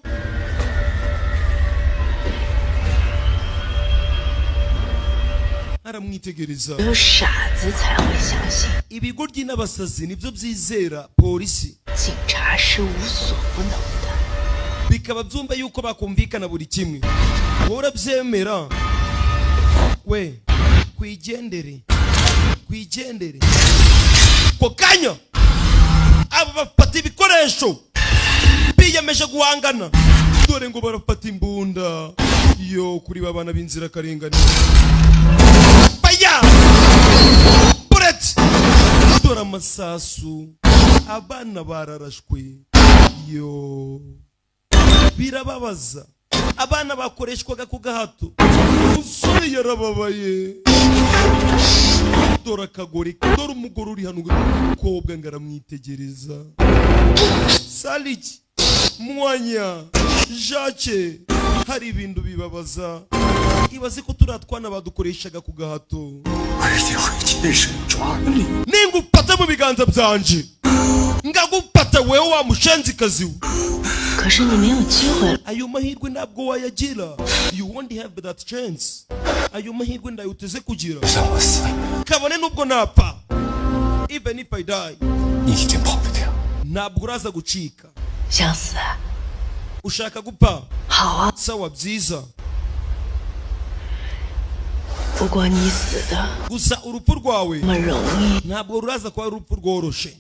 Aramwitegereza. 只有傻子才会相信 Ibigoryi n'abasazi nibyo byizera polisi, 警察是无所不能的。 bikaba byumva yuko bakumvikana buri kimwe. Wowe urabyemera we? Kwigendere, kwigendere. Ko kanya aba bafata ibikoresho, biyemeje guhangana. Dore ngo barafata imbunda yo kuri babana b'inzirakarengane. Baya bullet, dore amasasu, abana bararashwe. Yo, birababaza, abana bakoreshwaga ku gahato. Umusore yarababaye. Dore akagore, dore umugore uri hano, umukobwa ngo aramwitegereza. Saliki mwanya Jacques, hari ibintu bibabaza. Ibaze ko turiya twana badukoreshaga ku gahato. 我一定会亲手抓了你。 Ningufata mu biganza byanje, ngagufata wewe wa mushenzikazi we. 可是你没有机会了。 Ayo mahirwe ntabwo wayagira. You won't have that chance. Ayo mahirwe ndayuteze kugira. 就算我死， Kabone nubwo napfa, even if I die, 你一定跑不掉。 ntabwo uraza gucika. 想死啊？ Ushaka gupfa? 好啊， Sawa, byiza. 不过你死的 Gusa urupfu rwawe 那么容易， ntabwo ruraza kuba ari urupfu rworoshe.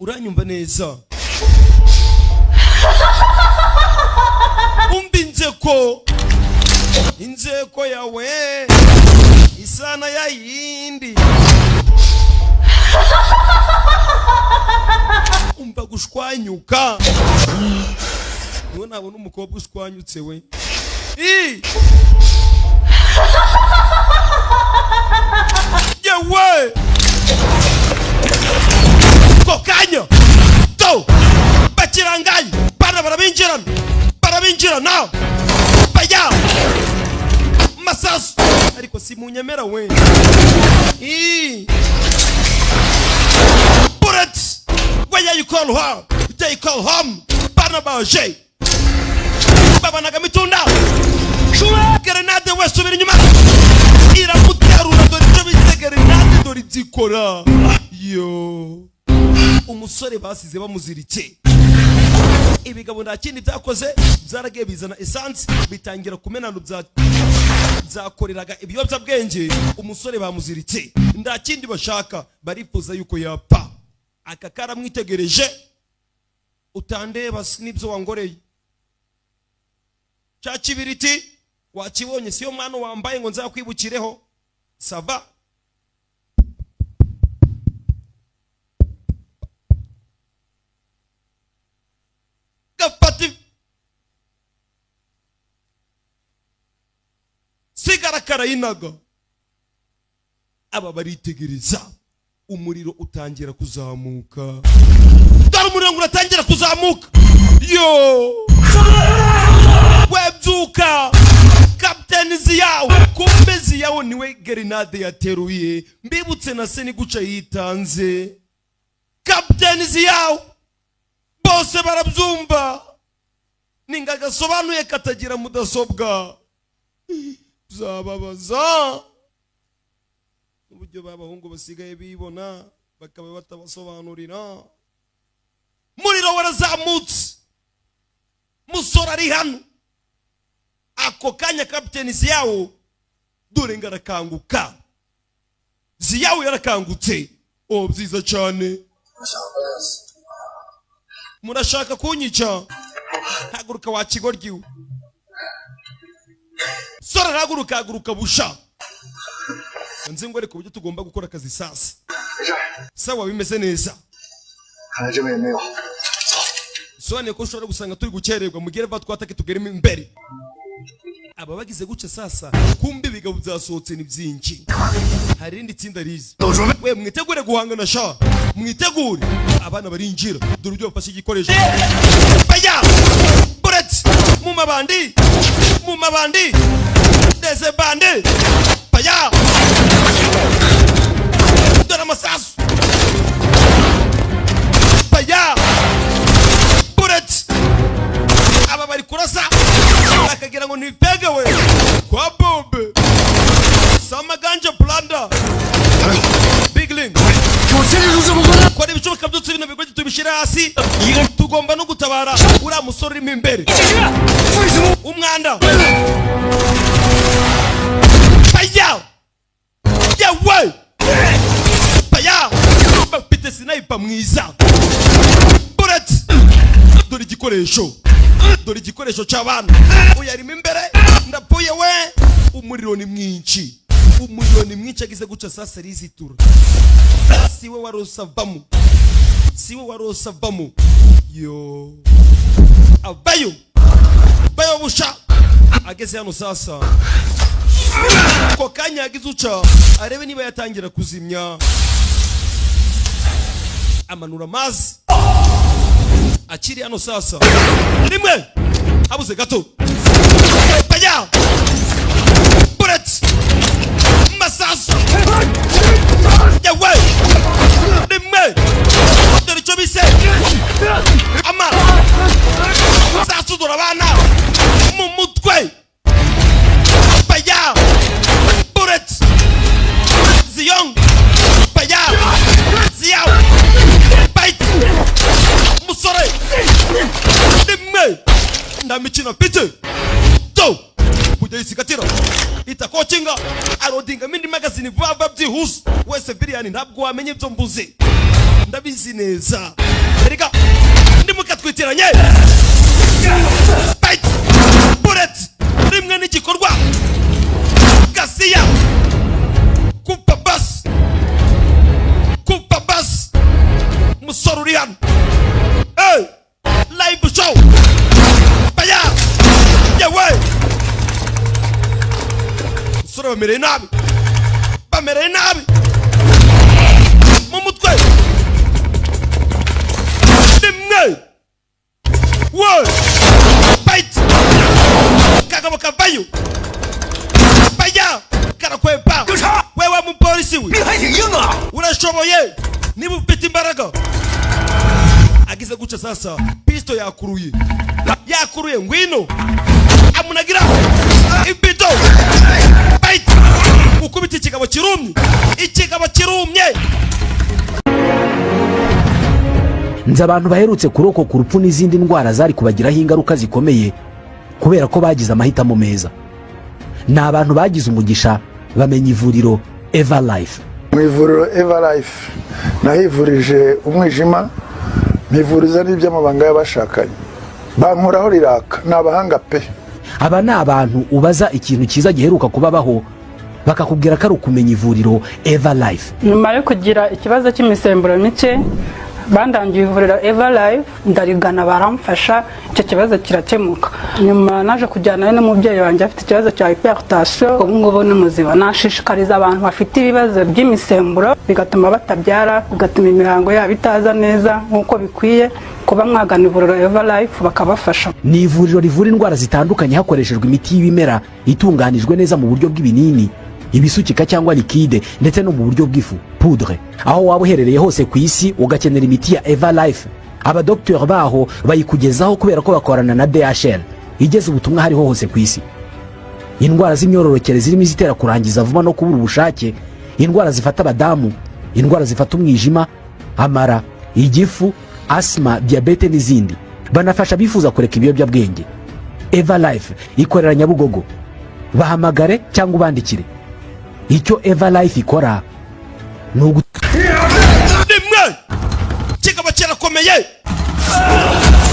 Uranyumva neza? Umva inzeko, inzeko yawe isana ya yindi. Umva gushwanyuka. Niwe nabona umukobwa ushwanyutse we. I yewe ko kanya to bakiranganye bana barabinjirana, barabinjirana baya masasu. Ariko si munyemera we. I bullet where you call her, they call him. Bana baje babanaga mitunda, grenade we, subira inyuma, iramuterura. Dore icyo bise grenade, dore ibyikora. Yo, umusore basize bamuziritse. Ibigabo nta kindi byakoze, byaragiye bizana essence, bitangira kumenana bya byakoreraga ibiyobyabwenge. Umusore bamuziritse, nta kindi bashaka, barifuza yuko yapfa. Aka karamwitegereje. Utandeba n'ibyo wangoreye. Cya kibiriti wakibonye? Siyo mwana wambaye ngo nzakwibukireho. Ça va, gafata sigara karayinaga. Aba baritegereza, umuriro utangira kuzamuka. Dore umuriro ngo uratangira kuzamuka. Yo. Webyuka, Kapiteni Ziyawo. Kumbe Ziyawo niwe grenade yateruye. Mbibutse na se ni guca yitanze. Kapiteni Ziyawo, bose barabyumva, ninga gasobanuye katagira mudasobwa byababaza uburyo b'abahungu basigaye bibona bakaba batabasobanurira. Muriro warazamutse, musore ari hano. Ako kanya Kapiteni Ziyawo dore ngo arakanguka. Ziyawo yarakangutse. Oh, byiza cyane, murashaka kunyica? Haguruka wa kigoryi we. Sora arahaguruka, haguruka busha. Nzi ngo ariko uburyo tugomba gukora akazi sasa. Sawa, bimeze neza. 看来这边也没有。 Bisobanuye ko ushobora gusanga turi gukererwa. Mugere va twatake tugeremo imbere. Aba bagize guca sasa, kumbe ibigabo byasohotse ni byinshi. Hari irindi tsinda riza. We, mwitegure guhangana sha, mwitegure. Abana barinjira, dore uburyo bafashe igikoresho. Baya bullet mu mabandi, mu mabandi ndetse bandi. Baya, dore amasasu. Baya bullet. Aba bari kurasa bakagira ngo ntipegewe kwa bombe samaganja blanda big link. Kora ibishoboka byose bino bigo tubishyire hasi. Tugomba no gutabara uriya musore urimo imbere. Umwanda baya yewe baya bafite sniper mwiza. Bullet, dore igikoresho, dore igikoresho cy'abana. Uyu arimo imbere. Ndapfuye we, umuriro ni mwinshi, umuriro ni mwinshi. Agize guca sasa rizitura, siwe warose avamo, siwe warose avamo. Yo, avayo bayo busha. Ageze hano sasa, ako kanya yagize uca arebe niba yatangira kuzimya, amanura amazi. Akiri hano sasa, rimwe habuze gato. Baya bullet, masasu yewe, rimwe. Dore icyo bise ama sasu, dore abana mu mutwe. Baya bullet, Ziyong baya Ziyaw bite musore rimwe. Nda mikino mfite to kujya yisikatira itakokinga arodinga mindi magazine vuba vuba byihuse. Wese biriyani ntabwo wamenya ibyo mbuze, ndabizi neza. Erega ndimukatwitiranye. Bite bullet rimwe n'igikorwa gasiya kupa basi, kupa basi. Musore uri hano. Hey! Live show baya yewe, musore bamereye nabi, bamereye nabi mu mutwe. Rimwe we bite, kagabo kavayo. Baya karakwepa. Wewe mupolisi we, urashoboye niba ufite imbaraga. Agize guca sasa, pisto yakuruye, yakuruye. Ngwino amunagira ibido bite, ukubita ikigabo kirumye, ikigabo kirumye. Nzi abantu baherutse kurokoka urupfu n'izindi ndwara zari kubagiraho ingaruka zikomeye kubera ko bagize amahitamo meza. Ni abantu bagize umugisha bamenya ivuriro Eva Life. Mu ivuriro Eva Life nahivurije umwijima, mpivuriza n'iby'amabanga y'abashakanye, bankoraho riraka. Ni abahanga pe. Aba ni abantu ubaza ikintu cyiza giheruka kubabaho, bakakubwira ko ari ukumenya ivuriro Eva Life. Nyuma yo kugira ikibazo cy'imisemburo mike. Bandangiye ivuriro Eva Life, ndarigana baramfasha, icyo kibazo kirakemuka. Nyuma naje kujyanayo n'umubyeyi wanjye afite ikibazo cya hypertension, ubu ngubu ni muzima. Nashishikariza abantu bafite ibibazo by'imisemburo bigatuma batabyara, bigatuma imihango yabo itaza neza nk'uko bikwiye, kuba mwagana ivuriro Eva Life bakabafasha. Ni ivuriro rivura indwara zitandukanye hakoreshejwe imiti y'ibimera itunganijwe neza mu buryo bw'ibinini, ibisukika cyangwa liquide, ndetse no mu buryo bw'ifu, poudre. Aho waba uherereye hose ku isi ugakenera imiti ya Eva Life, abadogiteri baho bayikugezaho kubera ko bakorana na DHL igeza ubutumwa hariho hose ku isi. Indwara z'imyororokere zirimo izitera kurangiza vuba no kubura ubushake, indwara zifata abadamu, indwara zifata umwijima, amara, igifu, asima, diyabete n'izindi. Banafasha abifuza kureka ibiyobyabwenge. Eva Life ikorera Nyabugogo. Bahamagare cyangwa ubandikire. Icyo Eva Life ikora ni ugu Rimwe kikaba kirakomeye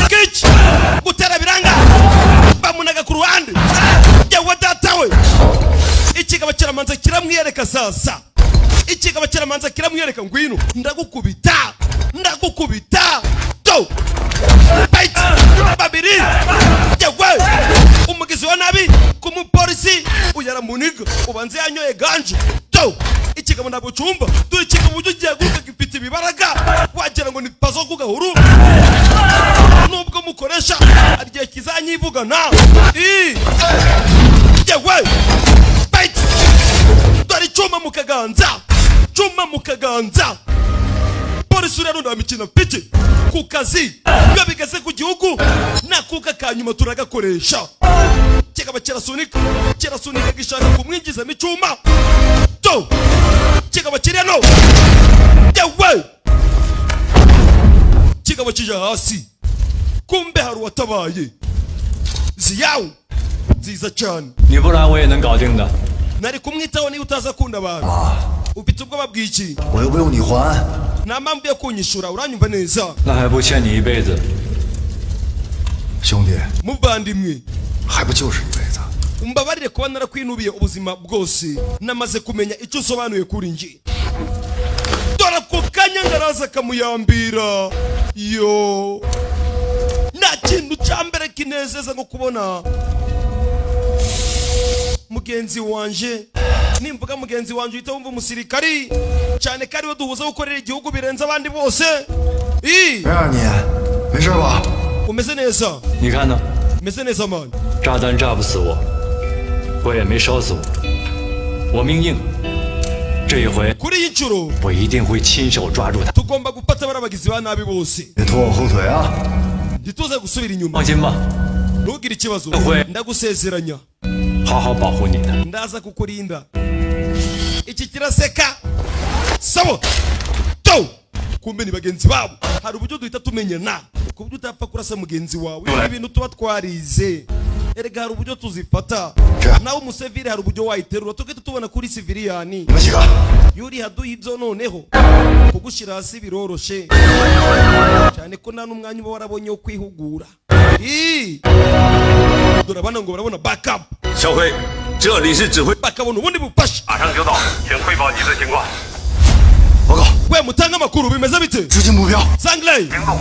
kiki gutera biranga, bamunaga ku ruhande. Yewe data we, ikigabo kiramanza kiramwiyereka. Sasa ikigabo kiramanza kiramwiyereka: "Ngwino ndagukubita, ndagukubita." To bite babiri. Yewe, umugizi wa nabi ku mupolisi uyaramuniga, ubanze yanyoye ganje. To ikigabo ntabwo cyumva. Dore ikigabo uburyo gihaguruka, gifite ibibaraga wagira ngo ni pazo ku gahuru. Nubwo mukoresha hari igihe kizanyivugana. Yewe, bite, dore icyuma mu kaganza, cyuma mu kaganza. Polisi uriya nta mikino mfite ku kazi. Iyo bigeze ku gihugu nakuka ka nyuma turagakoresha. Kikaba kirasunika, kirasunika, gishaka kumwinjizamo icyuma. To kikaba kiri hano. Yewe, kikaba kije hasi. Kumbe hari uwatabaye ziyawu nziza cyane. 你不然我也能搞定的。 Nari kumwitaho niba utaza akunda abantu. Ufite ubwoba bw'iki? 我又不用你还。 Nta mpamvu yo kunyishura, uranyumva neza? 那还不欠你一辈子？ 兄弟， Muvandimwe, 还不就是一辈子？ umbabarire kuba narakwinubiye ubuzima bwose. Namaze kumenya icyo usobanuye kuri njye. Dore ako kanya ngaraza akamuyambira. Yo, nta kintu cya mbere kinezeza nko kubona mugenzi wanje. Nimvuga mugenzi wanje uhita wumva umusirikari, cyane ko ariwe duhuza gukorera igihugu birenze abandi bose. I 没让你，没事吧？ Umeze neza? 你看呢？ Umeze neza, man? 炸弹炸不死我，我也没烧死我，我命硬。这一回 Kuri iyi nshuro 我一定会亲手抓住他。 tugomba gufata bariya bagizi ba nabi bose. 别拖我后腿啊！ Ntituze gusubira inyuma. 放心吧， Ntugire ikibazo. We. Ndagusezeranya 好好保护你的。 ndaza kukurinda. Iki kiraseka sawa. To kumbe ni bagenzi babo. Hari uburyo duhita tumenyana ku buryo utapfa kurasa mugenzi wawe. Ibintu tuba twarize erega, hari uburyo tuzifata. Nawe umusivili hari uburyo wayiterura tugahita tubona kuri civilian. 你们几个， Yuri haduye ibyo, noneho kugushyira hasi biroroshe cyane ko nta n'umwanya uba warabonye wo kwihugura. Ii! Dore abana ngo barabona backup. 小黑，这里是指挥， Bakabona ubundi bufasha. 马上就到，请汇报你的情况。 报告， We, mutange amakuru, bimeze bite? 直击目标。 Sangley. 行动，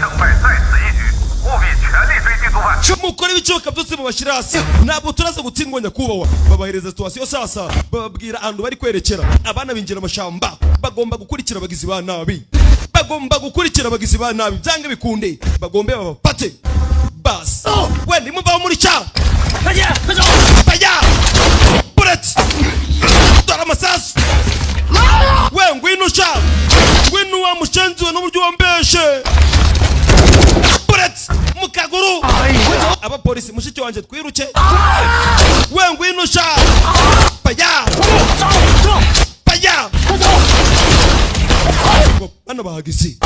胜败在此一举，务必全力追击毒贩。 Mukore ibishoboka byose mubashyire hasi, ntabwo turaza gutsindwa nyakubahwa. Babahereza situation sasa, bababwira ahantu bari kwerekera. Abana binjira amashyamba, bagomba gukurikira abagizi ba nabi, bagomba gukurikira abagizi ba nabi byange bikunde, bagombe babafate. Basi we, nimuvaho muri cya baya bullet. Dore amasasu. We, ngwino sha, ngwino wa mushenzi we, n'uburyo wambeshe. Bullet mu kaguru. Abapolisi, mushiki wanjye, twiruke. We, ngwino sha. Baya baya. Bana bahageze,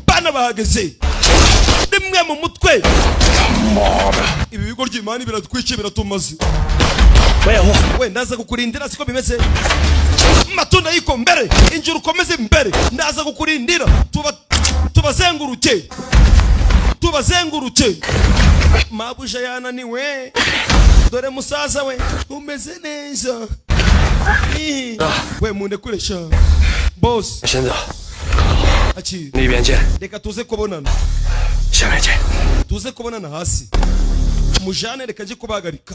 bana bahageze rimwe mu mutwe. Ibi bigo ry'imani biratwice, biratumaze. We, ndaza kukurindira, siko bimeze? Matunda yiko mbere, injira ukomeze imbere, ndaza kukurindira. Tuba tubazenguruke, tubazenguruke. Mabuja yananiwe. Dore musaza we, umeze neza? Ih, we, mundekuresha boss. 先走。Akira. 那边见， Reka tuze kubonana. 下面见。 Tuze kubonana hasi. Mujane, reka njye kubahagarika.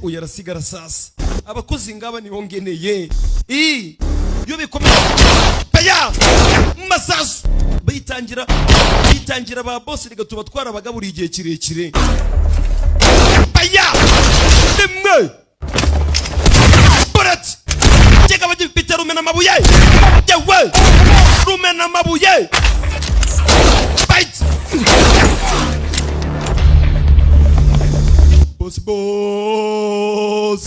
Uyu arasigara. Sasa abakozi ngaba nibo ngeneye. I iyo bikomeye baya masasu bitangira bitangira ba boss, reka tuba twarabagaburiye igihe kirekire. Baya rimwe bullet kikaba gifite rumena amabuye, yewe rumena amabuye. Bite boss, boss,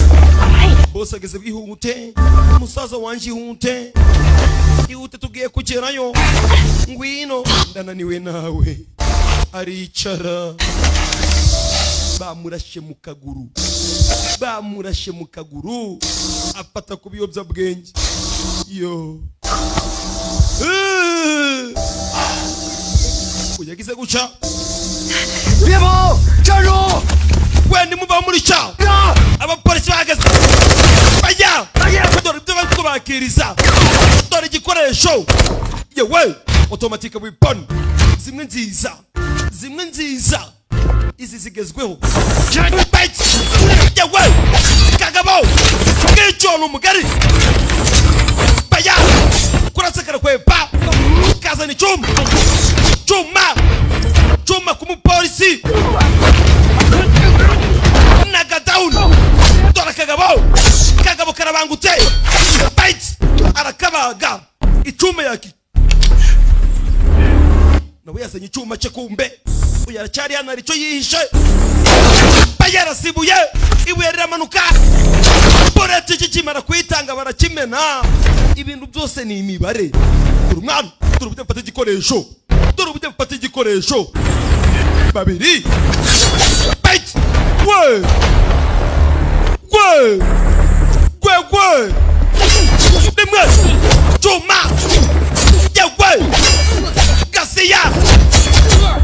boss ageze. Bwihute musaza wanje, ihute, ihute, tugiye kugerayo. Ngwino, ndananiwe. Nawe aricara. Bamurashe mu kaguru, bamurashe mu kaguru, afata ku biyobyabwenge yo. Uyagize guca. 别跑，站住！ Wenda muva muri cya abapolisi bahagaze bajya. Dore ibyo bari kubakiriza, dore igikoresho, yewe automatic weapon zimwe nziza, zimwe nziza, izi zigezweho. Bite! Yewe kagabo ngicyo ni umugari. Baya kurasa, karakwepa, kazana icyuma, cyuma, cyuma ku mupolisi naga down. Dore akagabo, kagabo karabangutse. Bite, arakabaga icyuma yaki. Nawe yazanye icyuma cye. Kumbe uyu aracyari hano, hari icyo yihishe. Yarasibuye, ibuye riramanuka. Bullet kikimara kuyitanga barakimena. Ibintu byose ni imibare. Dore umwana, dore uburyo bafata igikoresho, dore uburyo bafata igikoresho. Babiri bite, we we gwe gwe, rimwe cyuma, yewe gasiya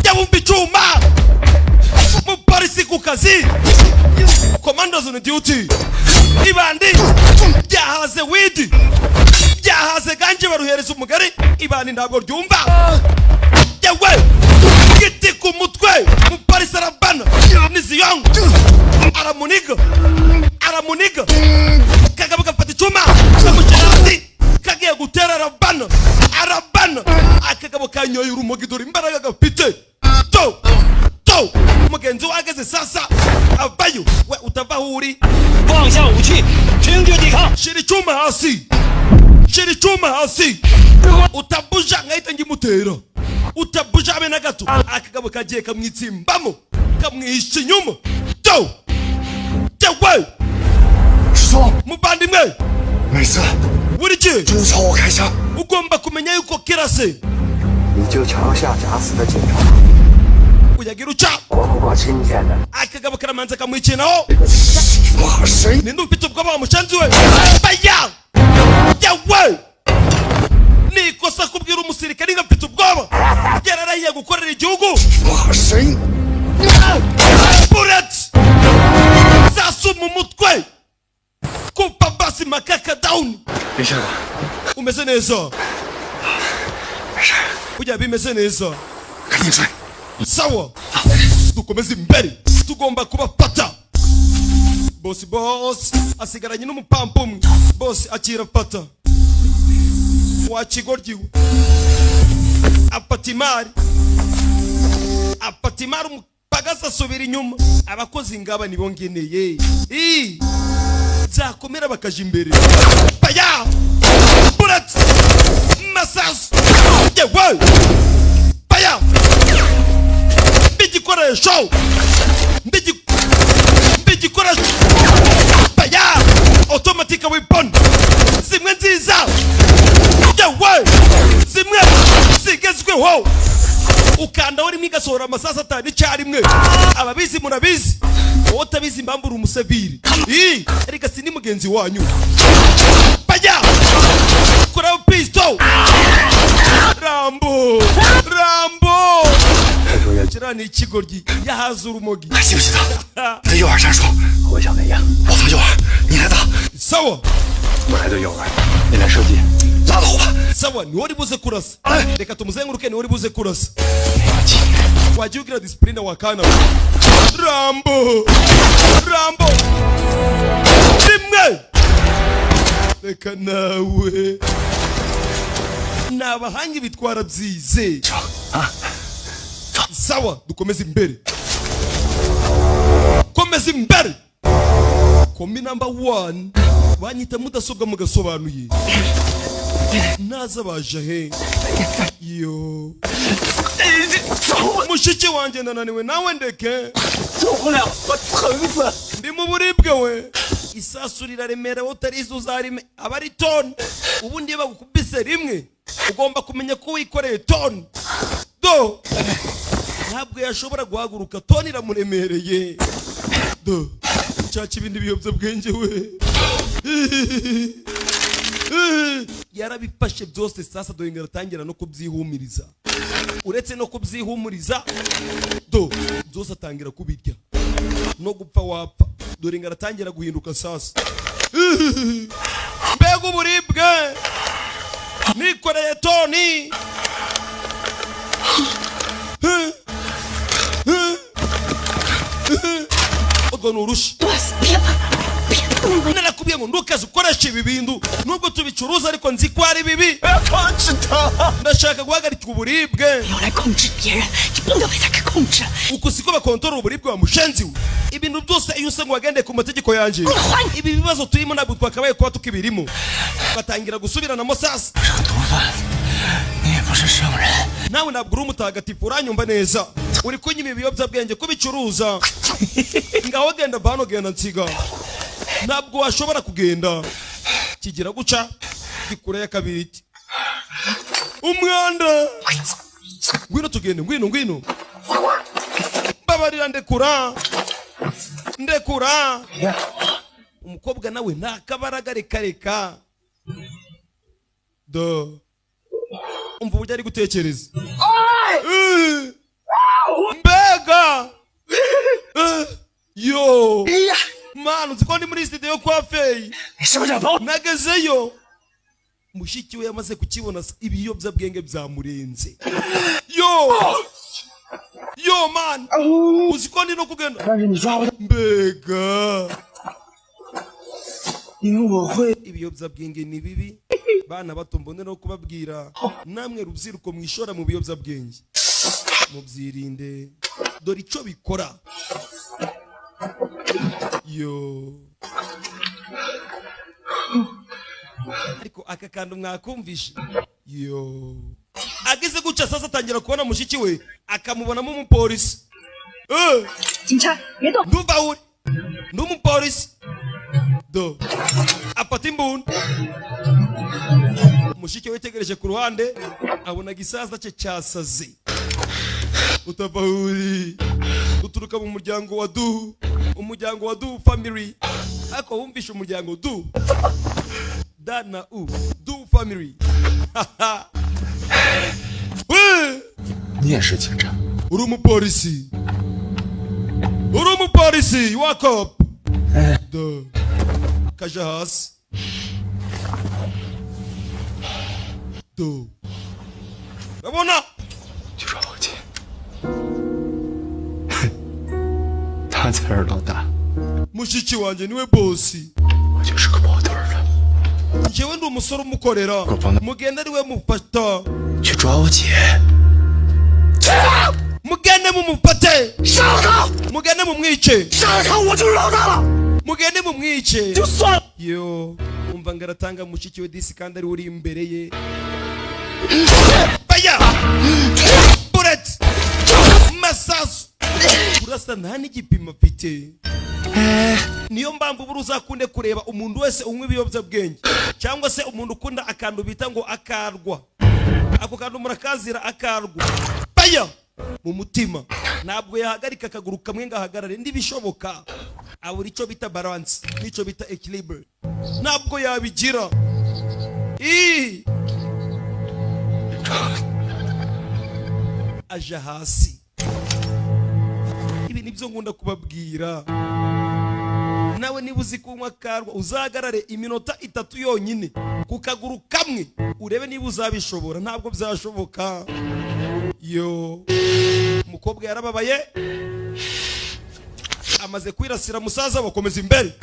yabumba icyuma. Mupolisi ku kazi, commandos on duty. Ibandi byahaze weed, byahaze ganje, baruhereza umugari. Ibandi ntabwo ryumva. Yewe giti ku mutwe, mupolisi arabana niziyongo, aramuniga, aramuniga. Kagabo gafata icyuma, kamushyira hasi, kagiye gutera, arabana, arabana. Akagabo kanyoye urumogi, dore imbaraga gafite. To to mugenzi we ageze sasa, avayo we, utava aho uri. 放下武器，停止抵抗。 Shira icyuma hasi, shira icyuma hasi, utabuja nkahita ngimutera, utabuja abe na gato. Akagabo kagiye kamwitsimbamo, kamwihisha inyuma. To yewe 师兄， muvandimwe, 每次 buri gihe 都朝我开枪。 Ugomba kumenya yuko kirase 你就桥下假死的警察， uyagira uca. 活不过今天的。 Akagabo karamanza kamwikinaho. 怕谁？ Ninde ufite ubwoba wa mushenzi we? Baya yawe, ni ikosa kubwira umusirikare ngo afite ubwoba, yararahiye gukorera igihugu. 怕谁？ Bullet sasu mu mutwe, kupa basi, makaka down. 没事吧？ Umeze neza? 没事， Burya bimeze neza. 赶紧追。 Sawa, dukomeze imbere, tugomba kubafata. Bosi, bosi asigaranye n'umupampu umwe. Bosi akira, fata wa kigoryi we. Afata imari, afata imari. Umupagasi asubira inyuma. Abakozi ngaba nibo ngeneye. I byakomera bakaja imbere. Baya bullet masasu, yewe baya mbigikoresho, mbigikoresho. Baya automatic weapon zimwe nziza, yewe zimwe zigezweho, ukandaho rimwe igasohora amasasu atanu icyarimwe. Ababizi murabizi, wowe utabizi impamvu uri umuseviri. Ii, erega si ni mugenzi wanyu. Baya kuraho pisto, Rambo, Rambo kiriya ni ikigoryi, yahaze urumogi. 还记不记得在右耳战术？ 我想那样， 我做诱饵，你来打。 Sawa. 我来对诱饵，你来射击。Sawa, niwe uri buze kurasa, reka tumuzenguruke, niwe uri buze kurasa. Wagiye ugira discipline wakana we. Rambo, Rambo rimwe, reka nawe ni abahanga bitwara byize. Sawa, dukomeze imbere, komeza imbere. Komi number one banyita mudasobwa mugasobanuye naza baje he? Yo, mushiki wanjye, ndananiwe nawe, ndeke. Ndi mu buribwe we. Isasu riraremerewe, utarizi uzarime aba ari toni. Ubundi iyo bagukubise rimwe ugomba kumenya ko wikoreye toni. Do, ntabwo yashobora guhaguruka, toni iramuremereye. Do, nshaka ibindi biyobyabwenge we. Yarabifashe byose. Sasa dore ngo aratangira no kubyihumuriza. Uretse no kubyihumuriza, do, byose atangira kubirya no gupfa wapfa. Dore ngo aratangira guhinduka. Sasa mbega uburibwe, nikoreye toni. Urwo ni urushi. Narakubwiye ngo ntukaze ukoresha ibi bintu, nubwo tubicuruza ariko nzi ko ari bibi. Ndashaka guhagarika uburibwe. 用来控制别人，你不能被他给控制。 Uku siko bakontorora uburibwe wa mushenzi we. Ibintu byose iyo usa ngo wagendeye ku mategeko yanjye, ibi bibazo turimo ntabwo twakabaye kuba tukibirimo. Batangira gusubiranamo sasa. 你也不是圣人。 Nawe ntabwo uri umutagatifu, uranyumva neza? Uri kunywa ibi biyobyabwenge, kubicuruza. Ngaho genda bano, genda nsiga, ntabwo washobora kugenda. Kigira guca gikure ya kabiriti umwanda. Ngwino tugende, ngwino, ngwino. Mbabarira, ndekura, ndekura. Umukobwa nawe nta kabaraga, reka reka. Do, umva uburyo ari gutekereza. Mbega yo manu, nzi ko ndi muri studio kwa Feyi, nagezeyo mushiki we yamaze kukibona, ibiyobyabwenge byamurenze. Yo yo man, uzi ko ndi no kugenda? Mbega ibiyobyabwenge ni bibi, bana bato. Mbone no kubabwira namwe rubyiruko mwishora mu biyobyabwenge, mubyirinde. Dore icyo bikora. Yo, ariko aka kantu mwakumvishe. Yo, ageze gutya sasa atangira kubona mushiki we, akamubonamo umupolisi. 警察，别动！ Ndumva uri ndi umupolisi. Do, afata imbunda. Mushiki we yitegereje ku ruhande, abona igisaza cye cyasaze. Utava uri uturuka mu muryango wa Du, umuryango wa Du family. Ariko wumvishe umuryango Du, da na u, Du family. 你也是警察？ Uri umupolisi, uri umupolisi wa cop. Do, kaja hasi. Do, urabona. 去抓我姐，他才是老大， Mushiki wanjye niwe bosi, 我就是个跑腿的。 njyewe ndi umusore umukorera, mugende ariwe mufata. 去抓我姐， Mugende mumufate, 杀了他！ mugende mumwice. 杀了他，我就是老大了。 Mugende mumwice. 就算了。 Yo, umva ngo aratanga mushiki we disi kandi ari we uri imbere ye. Baya bullet, masasu, urasa nta n'igipimo afite. Niyo mpamvu buri uzakunde kureba umuntu wese unywa ibiyobyabwenge cyangwa se umuntu ukunda akantu bita ngo akarwa, ako kantu murakazira, akarwa baya mu mutima, ntabwo yahagarika akaguru kamwe ngo ahagarare. Ntibishoboka, abura icyo bita balance n'icyo bita equilibre, ntabwo yabigira. Ii! Aja hasi. Ibi nibyo nkunda kubabwira. Nawe niba uzi kunywa karwa, uzahagarare iminota 3 yonyine ku kaguru kamwe, urebe niba uzabishobora. Ntabwo byashoboka. Yo, umukobwa yarababaye, amaze kwirasira musaza. Bakomeza imbere.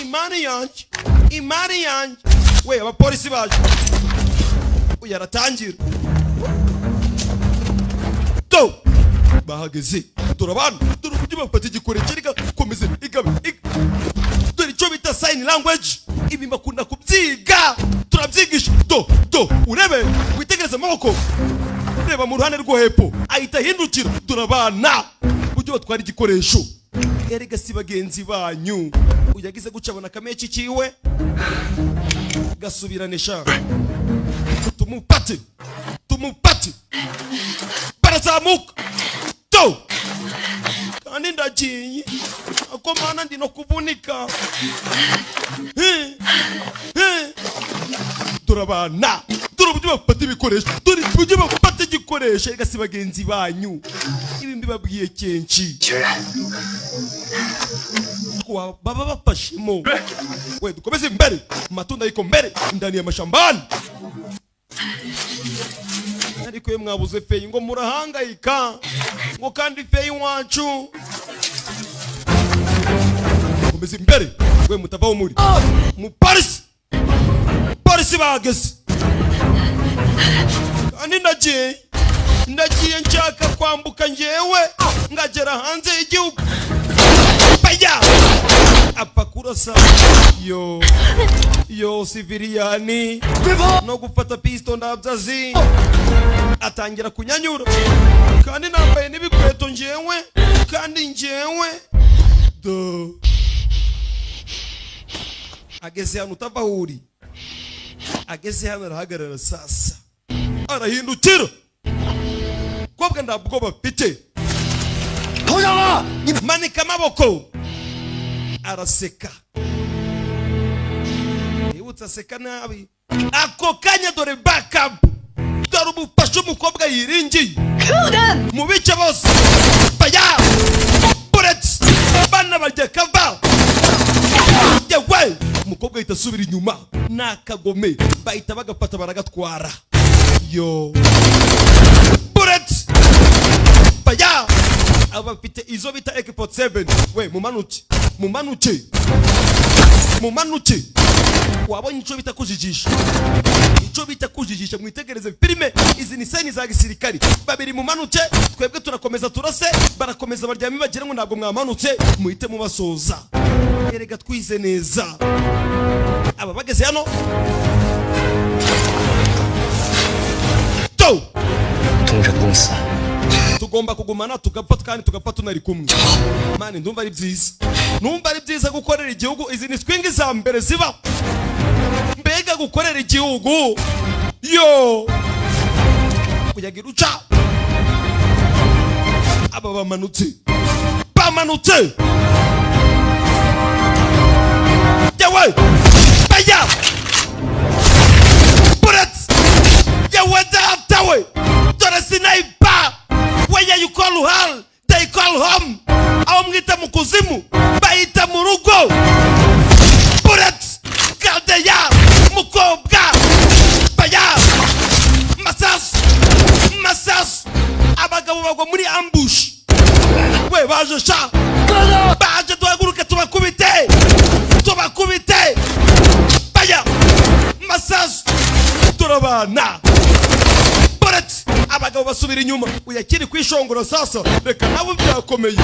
Imari yanjye, imari yanjye we! Abapolisi baje. Uyu aratangira to bahageze. Dore abantu, dore uburyo bafata igikoresho. Reka komeze igabe. Dore icyo bita sign language. Ibi bakunda kubyiga, turabyigisha. Do do, urebe, witegereze amaboko, reba mu ruhande rwo hepfo, ahita ahindukira. Dore abana uburyo batwara igikoresho. Erega si bagenzi banyu. Uyagize guca, abona akameci kiwe gasubirane. Sha, tumupate, tumupate. Barazamuka to. Kandi ndagiye ako mana, ndi no kuvunika. Dore abana, dore uburyo bafata ibikoresho, dore uburyo bafata igikoresho. Erega si bagenzi banyu, ibi mbibabwiye kenshi. Baba bafashemo we. Dukomeze imbere, matunda yiko mbere ndani ya mashambani. Ariko iyo mwabuze Feyi ngo murahangayika, ngo kandi Feyi wacu. Komeza imbere we, mutavaho muri mu polisi. Polisi bahageze. Kandi ndagiye, ndagiye, nshaka kwambuka njyewe ngagera hanze y'igihugu. Baya apfa kurasa. Yo yo, civilian no gufata pisto ndabyazi. Atangira kunyanyura kandi nambaye n'ibikweto njyewe, kandi njyewe do. Ageze hano, utava aho uri. Ageze hano arahagarara. Sasa arahindukira. Kobwa, ntabwo bafite. Manika amaboko. Araseka, yibutse aseka nabi. Ako kanya dore backup, dore umufasha umukobwa yiringiye mu bice bose. Baya bullets, bana barya kava. Yewe, umukobwa ahita asubira inyuma n'akagome, bahita bagafata baragatwara. Yo, bullets, baya. Aba bafite izo bita AK-47. We, mumanuke, mumanuke, mumanuke. Wabonye icyo bita kujijisha, icyo bita kujijisha. Mwitegereze filime, izi ni scène za gisirikari. Babiri mumanuke, twebwe turakomeza turase. Barakomeza baryame, bagira ngo ntabwo mwamanutse, muhite mubasoza. Erega twize neza. Aba bageze hano to. 同生共死。 Tugomba kugumana tugapfa, kandi tugapfa tunari kumwe. Mani, ndumva ari byiza, numva ari byiza gukorera igihugu. Izi ni swingi za mbere zibaho. Mbega gukorera igihugu! Yo, kuyagira uca. Aba bamanutse, bamanutse. Yewe, baya bullets. Yewe data we, dore sniper. Where you call hell, they call home. Aho mwita mu kuzimu bahita mu rugo. Bullets, gardeya mukobwa. Baya masasu, masasu. Abagabo bagwa muri ambush. We, baje sha, baje. Duhaguruke tubakubite, tubakubite. Baya masasu, turabana bullets. Abagabo basubira inyuma. Uyakiri kwishongora. Sasa reka nawe, byakomeye,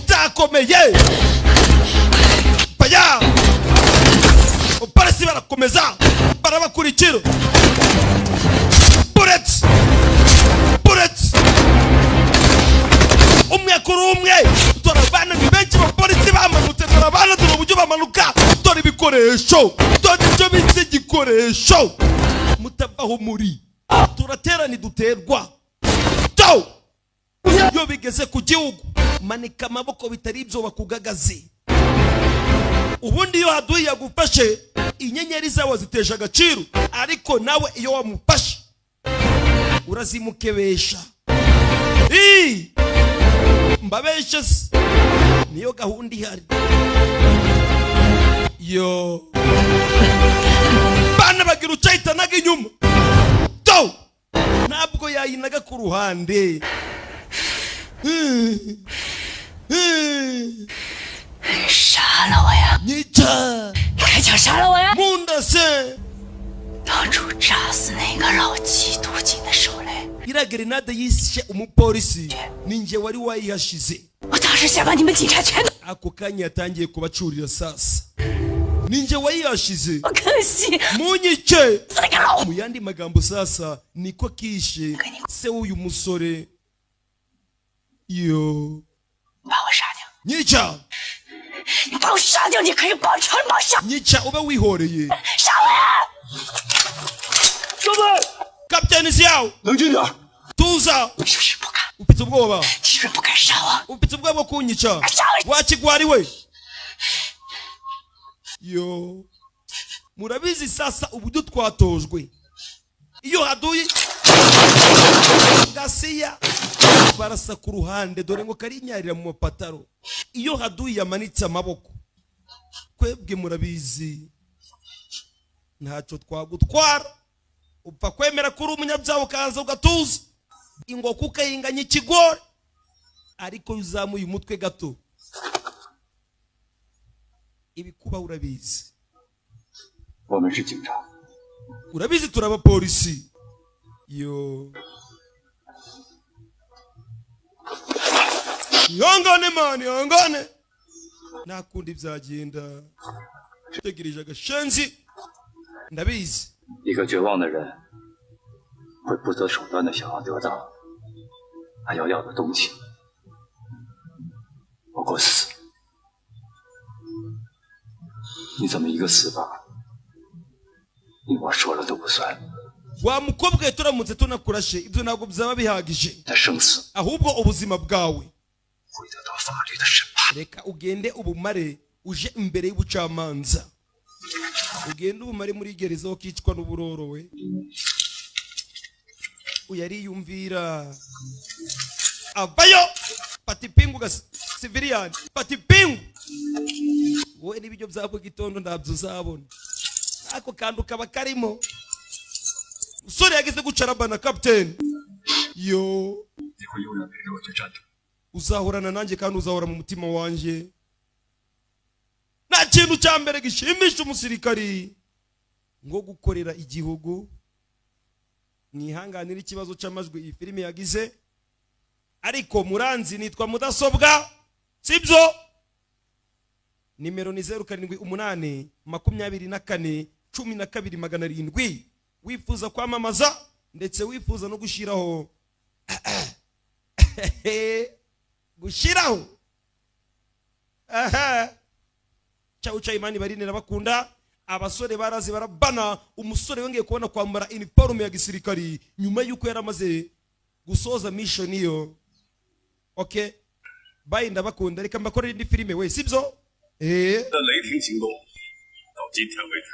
byakomeye. Baya polisi barakomeza barabakurikira. Bullets, bullets, umwe kuri umwe. Dore abana ni benshi, abapolisi bamanutse. Dore abana, dore uburyo bamanuka, dore ibikoresho, dore ibyo bise igikoresho. Mutavaho muri turatera ntiduterwa to. Iyo bigeze ku gihugu, manika amaboko, bitari ibyo bakugagaze. Ubundi iyo haduyi yagufashe, inyenyeri zawe zitesha agaciro, ariko nawe iyo wamufashe urazimukebesha. Ii! Mbabeshe se? Niyo gahunda ihari. Yo bana bagira ucayitanaga inyuma to, ntabwo yayinaga ku ruhande. 杀了我呀！ Nyica! 你还想杀了我呀？ Mundase! 当初炸死那个老缉毒警的手雷， Iriya gerenade yishe umupolisi ninjye wari wayihashize. 我当时想把你们警察全都…… Ako kanya yatangiye kubacurira sasa, ninjye wayihashize. 可惜 Munyice! Mu yandi magambo sasa niko kishe se w'uyu musore. Yo! 把我杀掉！ Nyica! 你把我杀掉，你可以报仇，你把我杀 Nyica ube wihoreye. 杀我呀！ Kapiteni Xiao! 冷静点。 Tuza! 是不是不敢？ Ufite ubwoba? 你是不是不敢杀我？ Ufite ubwoba bwo kunyica? Wakigwari we! Yo! Murabizi sasa uburyo twatojwe. Iyo haduye gasiya barasa ku ruhande, dore ngo karinyarira mu mapataro. Iyo haduye yamanitse amaboko, twebwe murabizi ntacyo twagutwara. Upfa kwemera ko uri umunyabyaha ukaza ugatuza ingoko ukayinganya ikigori, ariko iyo uzamuye umutwe gato ibikuba urabizi. 我们是警察， Urabizi turi abapolisi. Yo, ihangane mani, ihangane, nta kundi byagenda. Tegereje agashenzi, ndabizi. 一个绝望的人会不择手段的想要得到他要要的东西，包括死。你怎么一个死法，你我说了都不算。 Wa mukobwa we, turamutse tunakurashe ibyo ntabwo byaba bihagije, 的生死 ahubwo ubuzima bwawe 会得到法律的审判。 reka ugende ubumare uje imbere y'ubucamanza, ugende ubumare muri gereza ukicwa n'uburoro. We uyariyumvira avayo, fata ipingu ga civilian, fata ipingu wowe n'ibiryo bya mu gitondo ntabyo uzabona. Ako kantu kaba karimo. Umusore yageze gucarabana kapiteni. Yo! 你会永远陪着我去战斗。 Uzahorana nanjye kandi uzahora mu mutima wanjye. Nta kintu cya mbere gishimisha umusirikari ngo gukorera igihugu. Mwihanganire ikibazo cy'amajwi iyi filime yagize, ariko muranzi nitwa mudasobwa, sibyo? Nimero ni 0782412700. Wifuza kwamamaza ndetse wifuza no gushyiraho aha cyawu imani barinera bakunda abasore barazi barabana. Umusore wongeye kubona kwambara iniforume ya gisirikari nyuma y'uko yaramaze gusoza mission iyo. Okay, bye, ndabakunda, reka mbakorere indi filime we, sibyo? 的雷霆行动到今天为止，